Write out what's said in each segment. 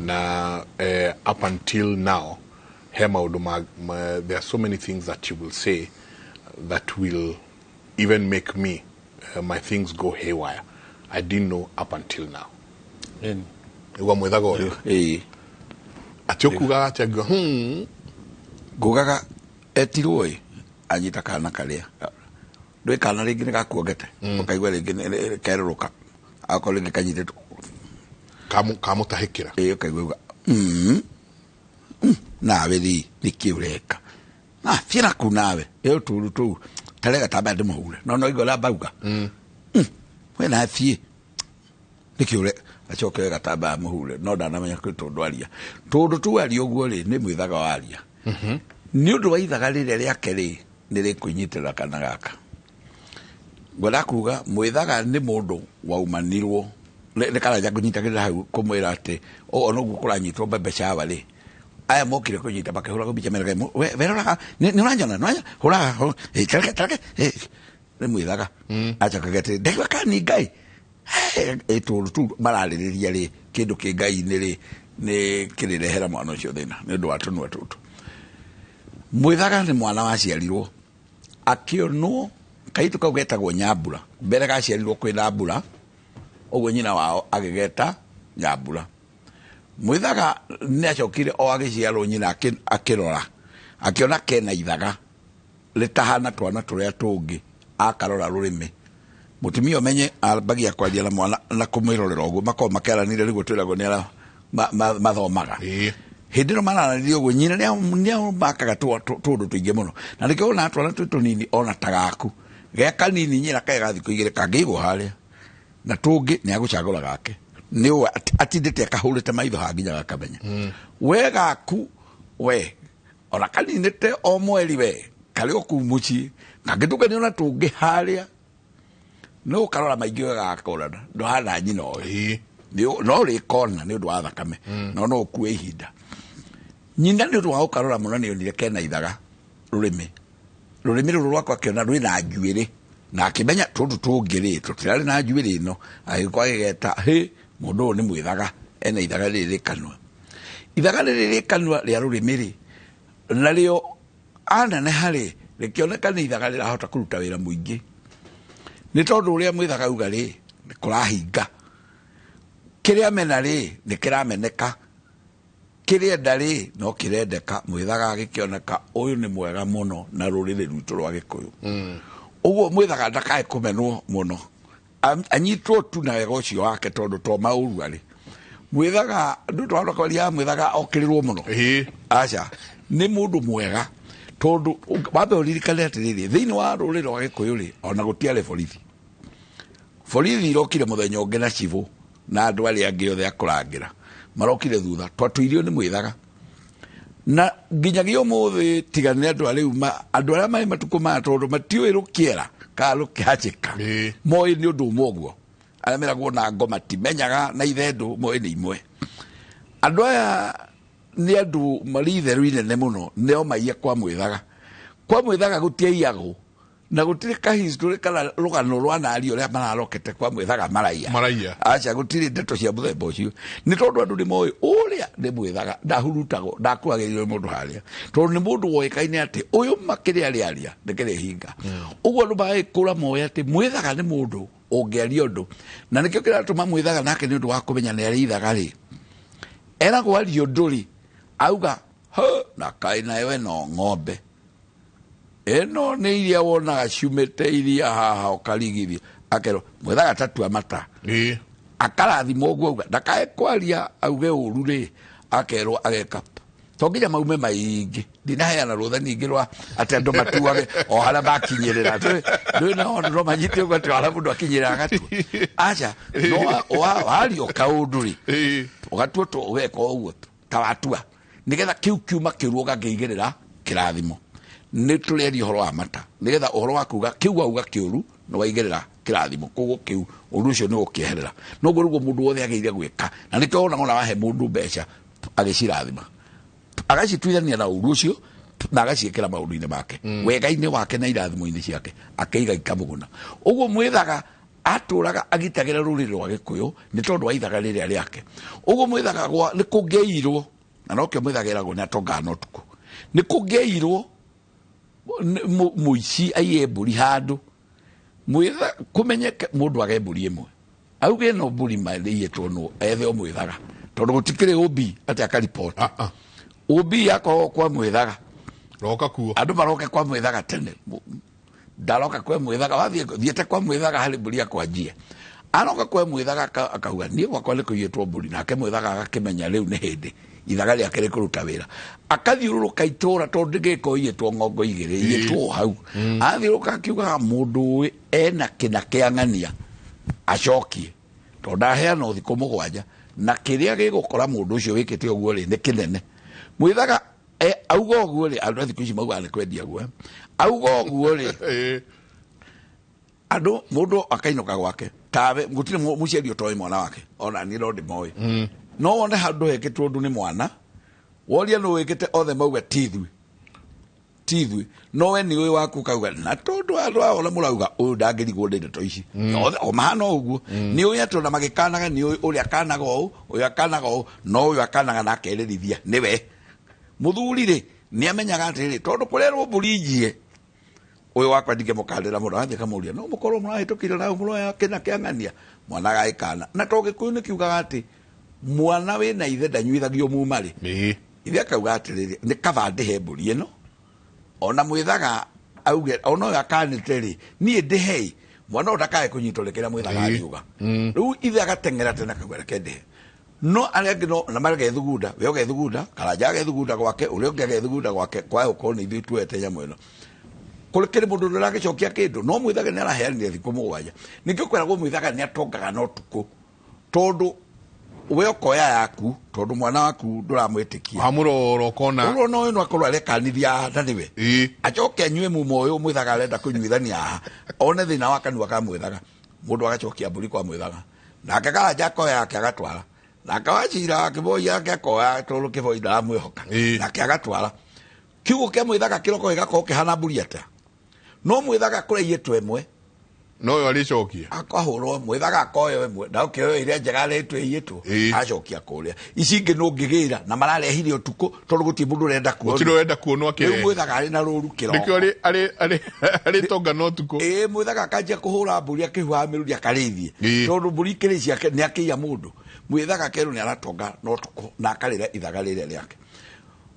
Na up until now he maũndũ there are so many things that you will say that will even make me my things go haywire. I didn't know up until now. Nĩguo mwĩthaga ũyũ. Ĩĩ. Atĩ ũkugaga atĩ angiuga Ngugaga etirwo ĩ anyita kana karĩa ndwĩ kana rĩngĩ nĩ gakuongete, ũkaigua rĩngĩ kerũrũka, akorwo rĩngĩ kanyitĩtwo. Kamũtahĩkĩra. Ĩĩ, ũkaigua uga nawe rĩ nĩkĩ ũreka na thiĩ naku nawe ĩ ũturu tũu tarega tamba ndĩmũhure no no igua ũrĩa mbauga. We na thiĩ nĩkĩ ũre acoke we gatamba mũhure no ndanamenya kwĩ tũndũ aria tũndũ tu aria ũguo rĩ nĩ mwĩthaga waria nĩ ũndũ wa ithaga rĩrĩa rĩake rĩ nĩ rĩkwĩnyitĩrĩra kana gaka. Ngwenda kuga mwĩthaga nĩ mũndũ waumanirwo nĩ Karanja ngũnyitagĩrĩra hau kũmwĩra atĩ o noguo kũranyitwo mbembe cawa rĩ aya mokire kũnyita makĩhũra mbica meraga we weroraga nĩ ũranyona nĩ ũranyona hũra tareke tareke nĩ mwĩthaga acokaga atĩ ndaigua kani Ngai ĩ tũndũ tu mararĩrĩria rĩ kĩndũ kĩ Ngai-inĩ rĩ nĩ kĩrĩrehera mwana ũcio thĩna nĩ ũndũ wa tũnua tũtũ. Mwĩthaga nĩ mwana waciarirwo akĩonwo kairĩtu kau getagwo Nyambura mbere gaciarirwo kwĩna mbura ũguo nyina wao agĩgeta Nyambura. Mwĩthaga nĩ acokire o agĩciarwo nyina akĩrora akĩona kena ithaga rĩtahana twana tũrĩa tũngĩ akarora rũrĩmĩ mũtumia ũmenye ambagia kwaria na mwana na kũmwĩrorera ũguo makorwo makĩaranĩria nĩguo twĩragwo nĩ arĩa mathomaga. Hĩndĩ ĩno maranĩria ũguo nyina nĩamakaga tũndũ tũingĩ mũno na nĩkĩo wonaga twana twĩ tũnini ona ta gaku ge kanini nyina kae ga thikũ 2 kangĩigwo harĩa na tũngĩ nĩ agũcagũra gake nĩ ũũ atindĩte akahũrĩte maitho ha nginya gakamenya we gaku we ona kaninĩte o mweri we karĩ o kũu mũciĩ kangĩtukania na tũngĩ harĩa no ũkarora maingĩ we gakorana ndũhana nyina ũyũ. No rĩkona nĩ ũndũ wa thakame no no ũkue ihinda nyina nĩ ũndũ wa gũkarora mũno nĩ onire kena ithaga rũrĩmĩ rũrĩmĩ rũrũ rwakwa akĩona rwĩna njuĩrĩ na akĩmenya tũndũ tũngĩ rĩ tũtirarĩ na njuĩrĩ ĩno agĩũka agĩgeta hĩ mũndũ ũyũ nĩ mwĩthaga ena ithaga rĩrĩ rĩ kanua ithaga rĩrĩ rĩ kanua rĩa rũrĩmĩ rĩ narĩo aneneha rĩ rĩkĩoneka nĩ ithaga rĩrahota kũruta wĩra mũingĩ nĩ tondũ ũrĩa mwĩthaga uga rĩ nĩ kũrahinga kĩrĩa mena rĩ nĩ kĩrameneka kĩrĩenda rĩ no kĩrendeka mwĩthaga agĩkĩoneka ũyũ nĩ mwega mũno na rũrĩrĩ rwitũ rwa Gĩkũyũ ũguo mwĩthaga ndakae kũmenwo mũno anyitwo tu na wega ũcio wake tondũ to maũru arĩ mwĩthaga ndũ twahota kwaria mwĩthaga okĩrĩrwo mũno. Aca nĩ mũndũ mwega tondũ wambe ũririkane atĩrĩrĩ thĩinĩ wa rũrĩrĩ rwa Gĩkũyũ rĩ ona gũtiarĩ borithi borithi irokire mũthenya ũngĩ na cibũ na andũ arĩa angĩ othe akũrangĩra marokire thutha twatũirio nĩ mwĩthaga na nginyagia ũmũthĩ tiga nĩ andũ arĩu andũ arĩa marĩ matukũ maya tondũ matiũĩ rũkĩera kana rũkĩhacĩka moĩ nĩ ũndũ ũmwe ũguo arĩa meragwo na ngoma timenyaga na ithendũ moĩ nĩ imwe andũ aya nĩ andũ marĩ itheru inene mũno nĩo maiye kwa mwĩthaga kwa mwĩthaga gũtiaiyagwo na gũtirĩ ka history kana rũgano rwa nario ũrĩa mararokete kwa mwĩthaga maraiya. Maraiya. Aca gũtirĩ ndeto cia mũthemba ũcio nĩ tondũ andũ nĩ moĩ ũrĩa nĩ mwĩthaga ndahurutagwo ndakuagĩrĩirwo nĩ mũndũ harĩa tondũ nĩ mũndũ woĩkaine atĩ ũyũ makĩrĩa rĩaria nĩ kĩrĩa hinga ũguo andũ magagĩkũra moĩ atĩ mwĩthaga nĩ mũndũ ũngĩaria ũndũ na nĩkĩo kĩratũma mwĩthaga nake nĩ ũndũ wa kũmenya nĩ arĩ ithaga rĩ eragwo arie ũndũ rĩ auga "Hũ, na kaĩ nawe no ng'ombe ĩno nĩ iria wonaga ciumĩte iria haha ũkarigithia akerwo mwĩthaga tatua mata akarathimwo ũguo auga ndakae kwaria auge ũru rĩ akerwo ageka to nginya maume maingĩ ndinaheana rũtha ningĩ rwa atĩ andũ matuage o harĩa makinyĩrĩra ndũĩ nao andũ no manyite ũguo atĩ o harĩa mũndũ akinyĩrĩra agatua aca no waria o kaũndũ rĩ ũgatua tu ũgeka ũguo tu ta watua nigetha kiu kiuma kĩũru ũgakĩigĩrĩra kĩrathimo nĩ tũrĩaria ũhoro wa mata nigetha ũhoro wa kuga kĩu wauga kĩũru nĩ waigĩrĩra kĩrathimo koguo kĩu ũru ũcio nĩ ũkĩeherera noguo nĩguo mũndũ wothe agĩrĩire gwĩka na nĩkĩo wonaga ona wahe mũndũ mbeca agĩcirathima agacituithania na ũru ũcio na agaciĩkĩra maũndũ-inĩ make wega-inĩ wake na irathimo-inĩ ciake akĩiga ikamũguna ũguo mwĩthaga. Atũraga agitagĩra rũrĩrĩ rwa Gĩkũyũ nĩ tondũ wa ithaga rĩrĩa rĩake. Ũguo mwĩthaga gwa nĩ kũngĩairwo, na nokĩo mwĩthaga ĩragwo nĩ atongaga na ũtukũ. Nĩ kũngĩairwo mũici aiye mbũri handũ, mwĩtha kũmenyeke mũndũ age mbũri ĩmwe, auge ĩno mbũri ĩiyĩtwo nũ, ethe o mwĩthaga, tondũ gũtikĩrĩ ũmbi atĩ akaripoti. Ũmbi yakorwo kwa mwĩthaga, roka kuo, andũ maroke kwa mwĩthaga tene. Ndaroka kwa mwĩthaga, wathiĩ thiĩte kwa mwĩthaga harĩ mbũri yakwa njie. Aroka kwa mwĩthaga akauga niĩ gwakwa nĩ kũiyĩtwo mbũri, nake mwĩthaga agakĩmenya rĩu nĩ hĩndĩ ithaga rĩake rĩkũruta wĩra. Akathiũrũrũka itũra, tondũ ndĩngĩkorwo iyĩtwo ng'ongo igĩrĩ, iyĩtwo hau. Athiũrũrũka akiugaga mũndũ ũĩ ena kĩna kĩa ng'ania acokie, tondũ ndaheana thikũ 7, na kĩrĩa gĩgũkora mũndũ ũcio wĩkĩte ũguo rĩ nĩ kĩnene. Mwĩthaga auga ũguo rĩ, andũ a thikũ ici maugaga nĩ kwendia guo. Auga ũguo rĩ, andũ mũndũ akainũka gwake, tawe gũtirĩ mũciari ũtoĩ mwana wake, ona niĩ no ndĩmoĩ. No wone handũ hekĩtwo ũndũ nĩ mwana, woria nũ wĩkĩte, othe mauga ti ithuĩ, ti ithuĩ, no we nĩ ũĩ waku kauga, na tondũ andũ aya ona mũrauga ũyũ ndangĩrigwo nĩ ndeto ici, othe o mahana ũguo, nĩ ũĩ atĩ ona magĩkanaga nĩ ũĩ ũrĩa akanaga ũũ, ũyũ akanaga ũũ, no ũyũ akanaga na akerĩrithia nĩwe. Mũthuri rĩ nĩ amenyaga atĩrĩrĩ, tondũ kũrerwo mbũri njie, ũyũ wakwa ndingĩmũkandĩra mũno, athiĩ kamũria, no mũkorwo mũrahĩtũkire na mũroya kĩna kĩa ng'ania, mwana agagĩkana. Na to Gĩkũyũ nĩ kiugaga atĩ mwana wĩna ithe ndanyuithagio muma rĩ. Ithe akauga atĩrĩrĩ, nĩ kaba ndĩhe mbũri ĩno, ona mwĩthaga auge ona ũyũ akanĩte rĩ, niĩ ndĩhei, mwana ũyũ ndakae kũnyitwo nĩ kĩrĩa mwĩthaga ariuga. Rĩu ithe agateng'era tene akauga reke ndĩhe. No arĩa angĩ no na magethugunda, we ũgethugunda, Karanja agethugunda gwake, ũrĩa ũngĩ agethugunda gwake, kwae gũkorwo nĩ ithuĩ tuoete nyamũ ĩno. Kũrĩ kĩrĩ mũndũ ũragĩcokia kĩndũ, no mwĩthaga nĩ araheanire thikũ 7. Ningĩ kwĩragwo mwĩthaga nĩ atongaga na ũtukũ, tondũ we ũkoya yaku, tondũ mwana waku ndũramwĩtĩkia. Wamũrora ũkona. Ũrona ũyũ no akorwo arekanithia na nĩwe. Acoke anyue mumo ũyũ mwĩthaga arenda kũnyuithania haha, one thĩna wa kanua ka mwĩthaga. Mũndũ agacokia mbũri kwa mwĩthaga. Nake Karanja akoya yake agatwara. Nake Wachira wa Kĩboi yake akoya, tondũ Kĩboi ndaramwĩhoka. Nake agatwara. Kiugo kĩa mwĩthaga kĩroko gĩgakorwo kĩhana mbũri atĩa? No mwĩthaga kũraiyĩtwo ĩmwe. No ũyũ arĩcokia. Akahũrwo mwĩthaga akoya ĩmwe, na ũkĩoya ĩrĩa njega arĩtwo ĩiyĩtwo, acokia kũrĩa. Ici ingĩ no ũngĩgĩra na mararehire ũtukũ tondũ gũtirĩ mũndũ ũrenda kuonwo. Gũtirĩ ũrenda kuonwo akĩrehe. Rĩu mwĩthaga arĩ na rũru kĩroko. Nĩkĩo arĩ tonga no ũtukũ. Mwĩthaga akanjia kũhũra mbũri akĩhuhaga mĩrũri akarĩithie. Tondũ mbũri ikĩrĩ ciake nĩ akĩiya mũndũ. Mwĩthaga akerwo nĩ aratonga no ũtukũ na akarĩra ithaga rĩrĩa rĩake.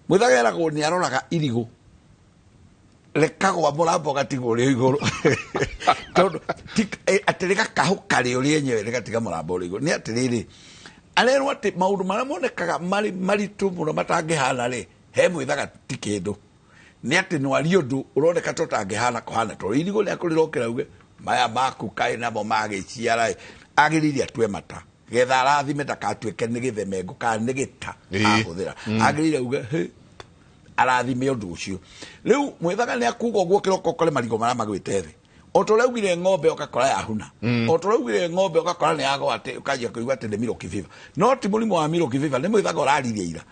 Mwĩthaga eragwo nĩ aroraga irigũ, rekagwa mũrambo ũgatigwo ũrĩ igũrũ. Tondũ atĩ rĩgakahũka rĩ ũrĩ enyewe rĩgatiga mũrambo ũrĩ igũrũ. Nĩ atĩrĩrĩ, arerwo atĩ maũndũ marĩa monekaga marĩ maritũ mũno matangĩhana rĩ, he mwĩthaga ti kĩndũ. Nĩ atĩ no arie ũndũ ũroneka ta ũtangĩhana kũhana, tondũ irigũ rĩaku rĩrokĩra uge maya maku kaĩ namo magĩciara ĩ, agĩrĩire atue mata getha arathime ndakatuĩke nĩ gĩthemengo kana nĩ gĩta ahũthĩra. Agĩrĩire uge hĩ, arathime ũndũ ũcio. Rĩu mwĩthaga nĩ akuga ũguo kĩroko ũkore marigũ marĩa magwĩte thĩ. O ta ũrĩa augire ng'ombe ũgakora yahuna. O ta ũrĩa augire ng'ombe ũgakora nĩ yagwa atĩ ũkanjia kũigua atĩ nĩ milk fever. No ti mũrimũ wa milk fever, nĩ mwĩthaga ũraririe ira.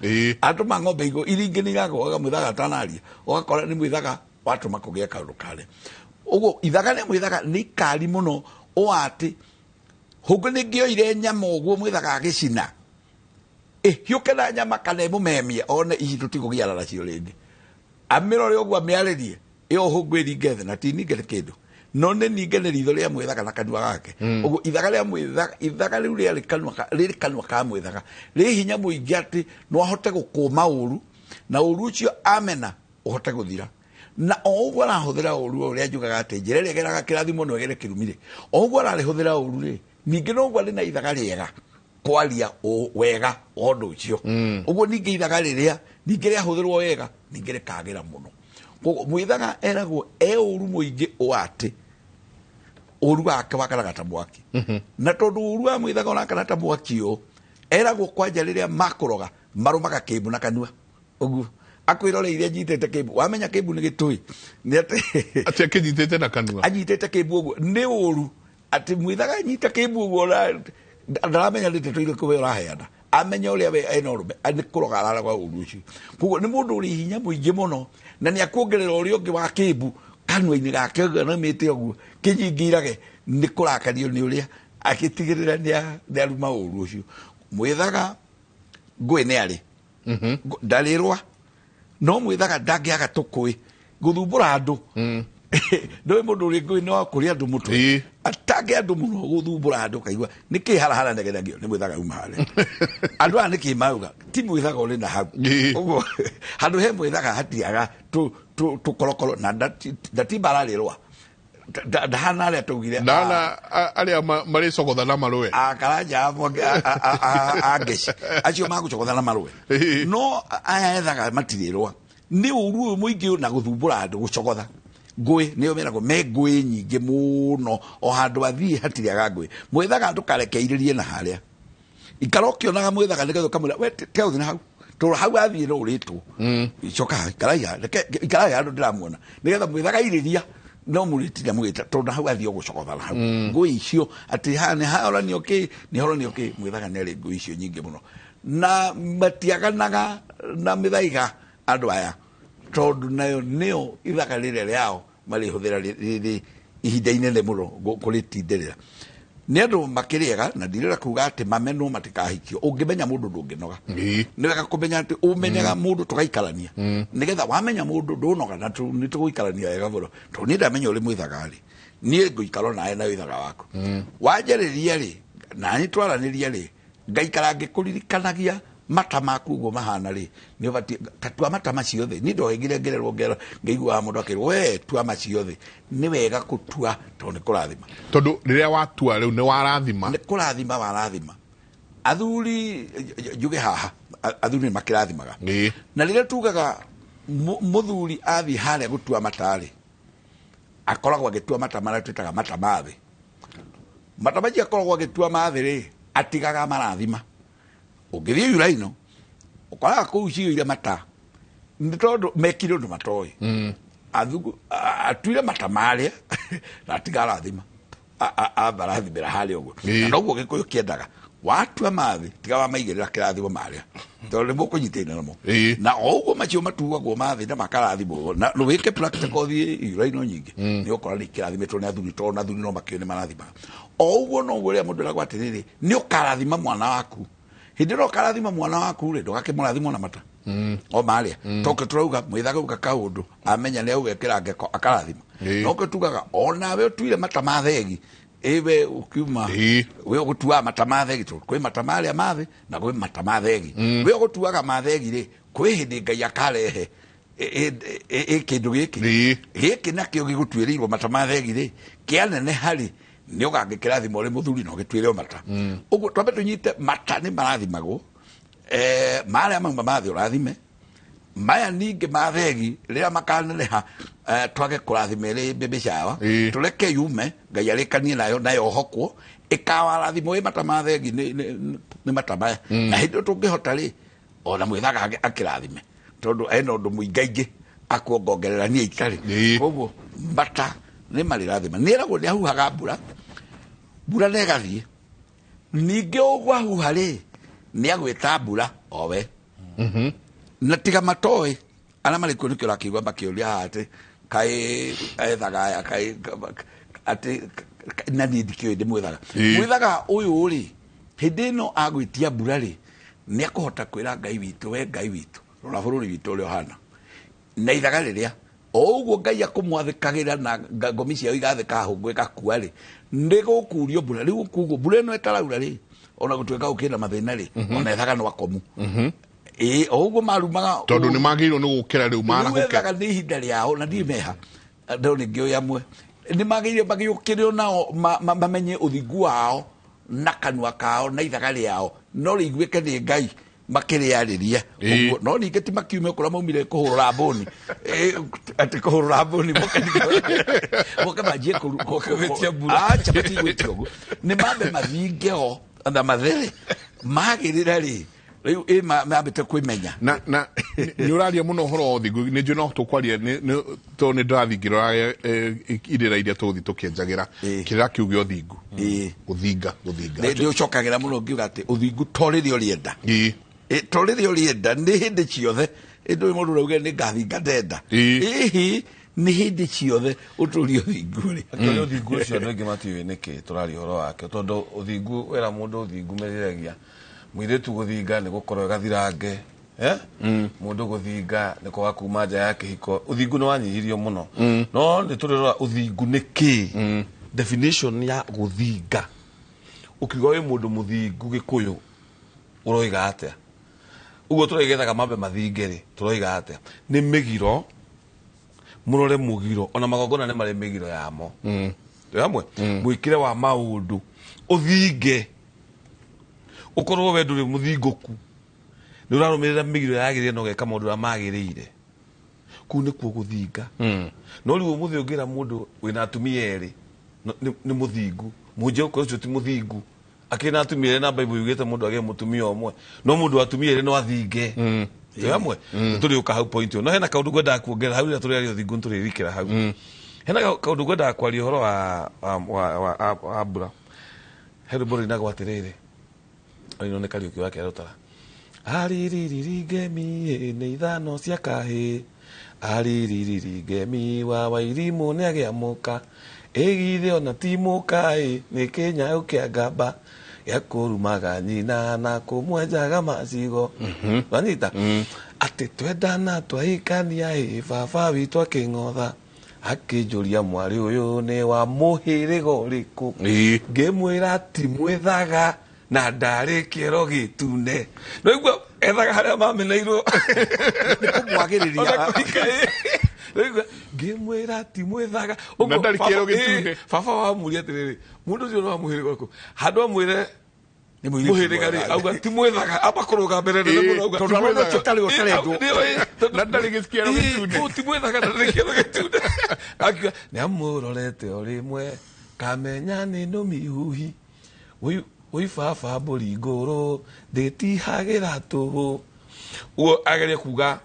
Andũ ma ng'ombe iria ingĩ nĩ iragũaga mwĩthaga atanaria. Ũgakora nĩ mwĩthaga watũma kũgĩe kaũndũ karĩa. Ũguo ithaga rĩa mwĩthaga nĩ ikari mũno ũũ atĩ hũngũ nĩ ngĩoire nyama ũguo mwĩthaga agĩcina. Hiũke na nyama kana ĩmũmemie, one ici tũtigũgiana nacio rĩngĩ. Amĩrore ũguo amĩarĩrie, ĩyo hũngũ ĩringe thĩ na ti ninge nĩ kĩndũ. No nĩ ninge nĩ ritho rĩa mwĩthaga na kanua gake. Ũguo ithaga rĩa mwĩthaga, ithaga rĩu rĩarĩ kanua ka, rĩrĩ kanua ka mwĩthaga. Rĩ hinya mũingĩ atĩ no ahote gũkũma ũru, na ũru ũcio amena ũhote gũthira. Na o ũguo arahũthĩra ũru ũrĩa njugaga atĩ njĩra ĩrĩa ĩgeraga kĩrathimo no ĩgere kĩrumi rĩ. O ũguo ararĩhũthĩra ũru rĩ, ningĩ no ũguo arĩ na ithaga rĩega kwaria wega wa ũndũ ũcio. Ũguo ningĩ ithaga rĩrĩa ningĩ rĩahũthĩrwo wega ningĩ rĩkagĩra mũno. Koguo mwĩthaga eragwo e ũru mũingĩ ũ atĩ ũru wake wakanaga ta mwaki. Na tondũ ũru wa mwĩthaga ũrakana ta mwaki ũũ, eragwo kwanja rĩrĩa makũroga marũmaga kĩmbu na kanua. Ũguo akwĩroreire anyitĩte kĩmbu, wamenya kĩmbu nĩ gĩtũĩ. Nĩ atĩ Atĩ akĩnyitĩte na kanua. Anyitĩte kĩmbu ũguo nĩ ũru atĩ mwĩthaga anyita kĩmbu ũguo ndaramenya nĩ ndeto irĩkũ we ũraheana. Amenya ũrĩa we ena ũrũme, nĩ kũroga araraga ũru ũcio. Koguo nĩ mũndũ ũrĩ hinya mũingĩ mũno na nĩ akuongerera ũrĩa ũngĩ wa kĩmbu Kanua-inĩ gake ũguo naumĩte ũguo kĩnyingirage nĩ kũrakario nĩ ũrĩa agĩtigĩrĩra nĩ aruma ũru ũcio. Mwĩthaga ngũĩ nĩ arĩ ndarĩrwa no mwĩthaga ndangĩaga tũkũĩ gũthumbũra andũ. Ndũĩ mũndũ ũrĩ ngũĩ nĩ wa kũrĩa andũ mũtwe, atange andũ mũno gũthumbũra andũ, kaigua nĩkĩ harahara negenagio nĩ mwĩthaga uma harĩa andũ aya nĩkĩ mauga ti mwĩthaga ũrĩ na hau ũguo handũ he mwĩthaga hatiaga tũkorokoro na ndatimba ararĩrwa ndahana arĩa tũugire ndahana arĩa marĩcogotha na marũe akaranja angeci acio magũcogotha na marũe no aya ethaga matirĩrwa nĩ ũru ũyũ mũingĩ na gũthumbũra andũ gũcogotha ngũĩ nĩyo meragwo me ngũĩ nyingĩ mũno o handũ athiĩ hatirĩaga ngũĩ. Mwĩthaga ndũkarekeirĩrie na harĩa ikara ũkĩonaga mwĩthaga nĩgetha ũkamwĩra we tiga gũthiĩ na hau tondũ hau athiĩ no ũrĩtwo coka ikarai handũ ndĩramuona nĩgetha mwĩthaga irĩria no mũrĩtinda mũgĩta tondũ hau athiĩ ũgũcogotha na hau ngũĩ icio atĩ haha nĩ haoranio kĩ nĩ horanio kĩ. Mwĩthaga nĩ arĩ ngũĩ icio nyingĩ mũno na matiaganaga na mĩthaiga andũ aya tondũ nayo nĩyo ithaga rĩrĩa rĩao marĩhũthĩra rĩrĩ ihinda inene mũno kũrĩtindĩrĩra. Nĩ andũ makĩrĩega na ndirĩra kuga atĩ mamenwo matikahikio. Ũngĩmenya mũndũ ndũngĩnoga. Nĩ wega kũmenya atĩ ũmenyaga mũndũ tũgaikarania nĩgetha wamenya mũndũ ndũnoga na nĩ tũgũikarania wega mũno tondũ niĩ ndamenya ũrĩ mwĩthaga rĩ niĩ ngũikara nawe na wĩthaga waku wanjarĩria rĩ na niĩ twaranĩria rĩ ngaikara ngĩkũririkanagia mata maku ũguo mahana rĩ nĩ ũbatiĩ ta tua mata macio thĩ. Niĩ ndoigire ngĩrerwo ngĩiguaga mũndũ akĩrwo we tua macio thĩ. Nĩ wega gũtua tondũ nĩ kũrathima. Tondũ rĩrĩa watua rĩu nĩ warathima. Nĩ kũrathima warathima. Athuri njuge haha athuri nĩ makĩrathimaga. Na rĩrĩa tugaga mũthuri athiĩ harĩa gũtua mata rĩ akoragwo agĩtua mata marĩa twĩtaga mata ma thĩ. Mata macio akoragwo agĩtua ma thĩ rĩ atigaga marathima. Ũngĩthiĩ Uraino ũkoraga kũu ciyũire mata nĩ tondũ mekire ũndũ matoĩ. Atuire mata marĩa na atiga arathima ambarathimĩra harĩa ũguo. Na noguo Gĩkũyũ kĩendaga watua mathĩ tiga wamaigĩrĩra kĩrathimo marĩa tondũ nĩ mũkũnyitĩrĩra namo. Na o ũguo macio matuagwo mathĩ na makarathimwo na wĩke practical thiĩ Uraino nyingĩ nĩ ũkora nĩ kĩrathimĩtwo nĩ athuri tondũ na athuri no makĩũĩ nĩ marathimaga. O ũguo noguo rĩrĩa mũndũ eragwo atĩrĩrĩ nĩ ũkarathima mwana waku hĩndĩ ĩrĩa ũkarathima mwana waku rĩ ndũgakĩmũrathimwo na mata o marĩa tokĩ tũrauga mwĩthaga uga kaũndũ amenya nĩ agũgekĩra ngeko akarathima no kĩ tugaga onawe ũtuire mata ma thegi ĩwe ũkiuma we ũgũtuaga mata ma thegi tondũ kwĩ mata marĩa ma thĩ na kwĩ mata ma thegi we ũgũtuaga ma thegi rĩ kwĩ hĩndĩ Ngai akarehe kĩndũ gĩkĩ gĩkĩ nakĩo gĩgũtuĩrĩirwo mata ma thegi rĩ kĩaneneha rĩ nĩ ũgangĩkĩrathima ũrĩ mũthuri na ũgĩtuĩre mata. Ũguo twambe tũnyite mata nĩ marathimagwo marĩa mauma ma thĩ ũrathime maya ningĩ ma thegi rĩrĩa makaneneha twage kũrathima ĩrĩ mĩcawa tũreke yume Ngai arĩkanie nayo nayo hokwo ĩkawarathimwo ĩ mata ma thegi nĩ mata maya. Na hĩndĩ ĩyo tũngĩhota rĩ ona mwĩthaga akĩrathime tondũ ena ũndũ mũingaingĩ akuongongerera niĩ itarĩ. Koguo mata nĩ marĩrathima. Nĩ eragwo nĩ ahuhaga mbura mbura na ĩgathiĩ ningĩ ũguo ahuha rĩ nĩ agwĩta mbura owe na tiga matoĩ arĩa marĩ kuo nĩkĩo ũrakĩigua makĩũria haha atĩ kaĩ ethaga aya kaĩ atĩ na niĩ ndikĩũĩ ndĩmwĩthaga. Mwĩthaga ũyũ rĩ hĩndĩ ĩno agwĩtia mbura rĩ nĩ akũhota kwĩra Ngai witũ we Ngai witũ rora bũrũri witũ ũrĩa ũhana na ithaga rĩrĩa o ũguo Ngai akũmwathĩkagĩra na ngomi ciao igathĩka hũngũ ĩgakua rĩ nĩ gũkurio mbura rĩu kuguo mbura ĩno ĩtaraura rĩ ona gũtuĩka gũkĩna mathĩna rĩ ona ethaga no akomu ĩĩ o ũguo marumaga tondũ nĩ magĩrĩirwo nĩ gũkĩra rĩu marahũke ethaga nĩ ihinda rĩao na ndirĩ meha andũ nĩ ngĩũĩ amwe nĩ magĩrĩire magĩũkĩre nao mamenye ũthingu wao na kanua kao na ithaga rĩao no rĩiguĩke nĩ Ngai makĩrĩarĩria ũguo no ningĩ ti makiume kũrĩa maumire kũhũrũra mbũni atĩ kũhũrũra mbũni moke manjie gwĩtia mbura acha matigwĩtia ũguo nĩ mambe mathinge ho na mathere magĩrĩra rĩ rĩu ĩ mambĩte kwĩmenya na nĩ ũraria mũno ũhoro wa ũthingu nĩ njũĩ no tũkwaria tondũ nĩ ndĩrathiĩ ngĩroraga irĩra iria tũgũthiĩ tũkĩenjagĩra kĩrĩra kĩu gĩa ũthingu gũthinga gũthinga nĩ ũcokagĩra mũno ngiuga atĩ ũthingu to rĩrĩa ũrĩenda to rĩrĩa ũrĩenda nĩ hĩndĩ ciothe ĩndĩ ũyũ mũndũ ũrauga nĩ ngathinga ndenda ĩhĩ Nĩ hĩndĩ ciothe ũtũrie ũthingu rĩ. Akĩoria ũthingu ũcio andũ aingĩ matiũĩ nĩkĩ tũraria ũhoro wake, tondũ ũthingu wera mũndũ ũthingu meriragia mũirĩtu gũthinga nĩ gũkorwo gathirange, eh? Mũndũ gũthinga nĩ kwaga kuma nja ya kĩhiko. Ũthingu nĩ wanyihirio mũno, no nĩ tũrĩrora ũthingu nĩ kĩ, definition ya gũthinga. Ũkiuga wĩ mũndũ mũthingu Gĩkũyũ ũroiga atĩa? Ũguo tũroigethaga mambe mathinge rĩ, tũroiga atĩa? Nĩ mĩgiro, mũrore mũgiro, ona magongona nĩ marĩ mĩgiro yamo. Twĩ hamwe? Mwĩkĩre wa maũndũ ũthinge, ũkorwo we ndũrĩ mũthingũku, nĩ ũrarũmĩrĩra mĩgiro yagĩrĩire na ũgeka maũndũ ũrĩa magĩrĩire, kũu nĩkuo gũthinga. No rĩu ũmũthĩ ũngĩra mũndũ wĩna atumia erĩ nĩ mũthingu, mũhunjia ũkorwo ũcio ti mũthingu, akĩrĩ na atumia erĩ, na Bible yugĩte mũndũ agĩe mũtumia ũmwe, no mũndũ wa atumia erĩ no athinge. Twĩ hamwe? Tũrĩũka hau point ĩyo, no hena kaũndũ ngwendaga kuongerera hau rĩrĩa tũrĩaria ũthingu, nĩtũrĩrikĩra hau. Hena kaũndũ ngwendaga kwaria ũhoro wa mbura. He rwĩmbo rũinagwo atĩrĩrĩ, rũinwo nĩ Kariũki wa Kĩarũtara: ariririri ngemi nĩ ithano cia kahĩ, ariririri ngemi wa wairimũ nĩ agĩa mũka, ĩgithĩ ona ti mũka ĩ, nĩ kĩnyaũ kĩa ngamba gĩa kũrumaga nyina na kũmwenjaga macigo. Wanyita atĩ twendana twahikania ĩ, baba witũ akĩng'otha akĩnjũria mwarĩ ũyũ nĩ wa mũhĩrĩga ũrĩkũ. Ngĩmwĩra ti mwĩthaga na ndarĩ kĩero gĩtune, no igua ethaga harĩa mameneirwo. Nĩ kũmwagĩrĩria. Ona kũhika ĩ. Rĩu ngĩmwĩra ti mwĩthaga. Na ndarĩ kĩero gĩtune. Baba wamũria atĩrĩrĩ, mũndũ ũcio nĩ wa mũhĩrĩga ũrĩkũ, handũ amwĩre Nĩ mũirĩtu mũhĩrĩga rĩ, mwega. Auga ti mwĩthaga, amba kũrũga mbere nene mũno, auga tondũ ti arona mwĩthaga. ũcio ũtarĩ ũtarendwo. Na ndarĩ gĩkĩero gĩtune. Ũ ti mwĩthaga na ndarĩ kĩero gĩtune. Akiuga nĩ amũrorete o rĩmwe kamenya nĩ nũmi huhi. Woi baba mbũri ngũrũ ndĩtihagĩra tũhũ. Ũguo ageria kuga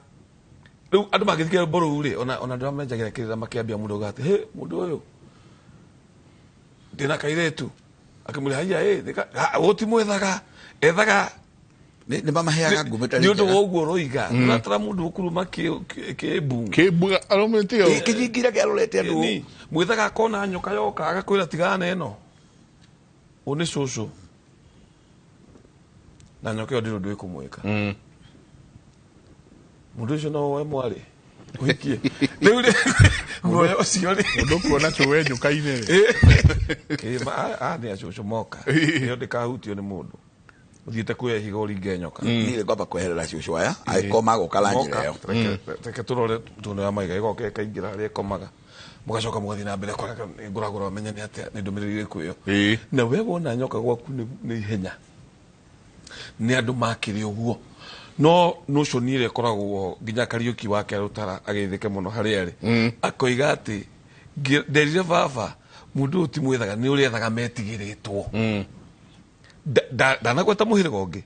rĩu andũ mangĩthikĩrĩria rwĩmbo rũu rĩ, ona andũ arĩa menjagĩra kĩrĩra makĩambia mũndũ auga atĩ hĩ mũndũ ũyũ ndĩna kairĩtu, akĩmwĩra haiya ĩ ũũ ti mwethaga, ethaga. Nĩ mamaheaga ngumo ĩtarĩ Nĩ ũndũ njega. wa ũguo ũroiga ũratara mũndũ ũkũruma kĩmbu. Kĩmbuga arũmĩtie. Ĩ, kĩnyingira kĩarorete andũ. Ĩni, mwĩthaga akona nyoka yoka agakwĩra tigana na ĩno, ũ nĩ cũcũ, na nyoka ĩyo ndĩrĩ ũndũ ĩkũmwĩka. Mũndũ ũcio no woe mwarĩ ũhikie rĩu rĩ, guoya ũcio rĩ. Mũndũ kuona cũwe nyoka-inĩ rĩ. Ĩ, aya nĩ acũcũ moka ĩyo ndĩkahutio nĩ mũndũ ũthiĩte kuoya ihiga ũringe nyoka. Niĩ ngwamba kweherera cũcũ aya angĩkorwo magoka na njĩra Moka, ĩyo. Reke tũrore tũndũ ya maiga ĩgoka ĩkaingĩra harĩa ĩkomaga, mũgacoka mũgathiĩ na mbere kũreka ngũragũra ũmenye nĩ atĩa, nĩ ndũmĩrĩri ĩrĩkũ ĩyo. Na we wona nyoka gwaku nĩ ihenya, nĩ andũ makĩrĩ ũguo, no notion ĩrĩa ĩkoragwo nginya Kariũki wake Rũtara agĩthĩke mũno harĩa arĩ, akoiga atĩ nderire baba mũndũ ũyũ ti mwethaga, nĩ ũrĩa ethaga metigĩrĩtwo. Ndanagweta mũhĩrĩga ũngĩ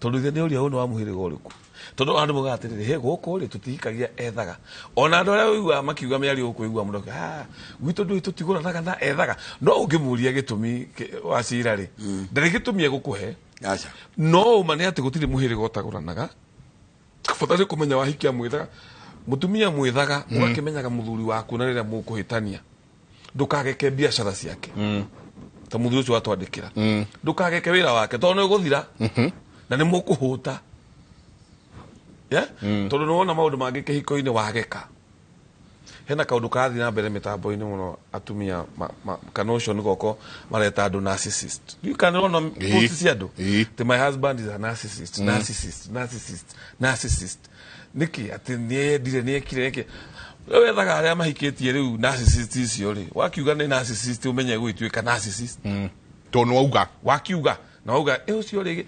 tondũ ithe nĩ ũria ũyũ nĩ wa mũhĩrĩga ũrĩkũ, tondũ andũ moigaga atĩrĩrĩ, he gũkũ rĩ tũtihikagia ethaga, ona andũ arĩa ũiguaga makiuga mĩario gũkũ ũiguaga mũndũ akiuga, ah, gwitũ ndũĩ tũtigũranaga na ethaga, no ũngĩmũria gĩtũmi wa cira rĩ, ndarĩ gĩtũmi egũkũhe. Aca. No ũma nĩ atĩ gũtirĩ mũhĩrĩga ũtagũranaga, bata nĩ kũmenya wahikia mwĩthaga, mũtumia mwĩthaga, ũgakĩmenyaga mũthuri waku, na rĩrĩa mũkũhĩtania ndũkageke biacara ciake ta mũthuri ũcio watwandĩkĩra, ndũkageke wĩra wake tondũ nĩ ũgũthira na nĩ mũkũhũta. Yeah? Tondũ nĩ wona maũndũ mangĩ kĩhiko-inĩ wageka, hena kaũndũ karathiĩ na mbere mĩtambo-inĩ mũno, atumia kana ũcio nĩ goko mareta andũ narcissist. You can ona post cia andũ atĩ my husband is a narcissist, narcissist, narcissist, narcissist. Nĩkĩ atĩ nĩendire nĩekire nĩkĩ? Rĩu wethaga arĩa mahikĩtie rĩu narcissist icio rĩ, wakiuga nĩ narcissist ũmenye gũgĩtuĩka narcissist. Tondũ nĩ wauga. Wakiuga na wauga ĩ ũcio rĩngĩ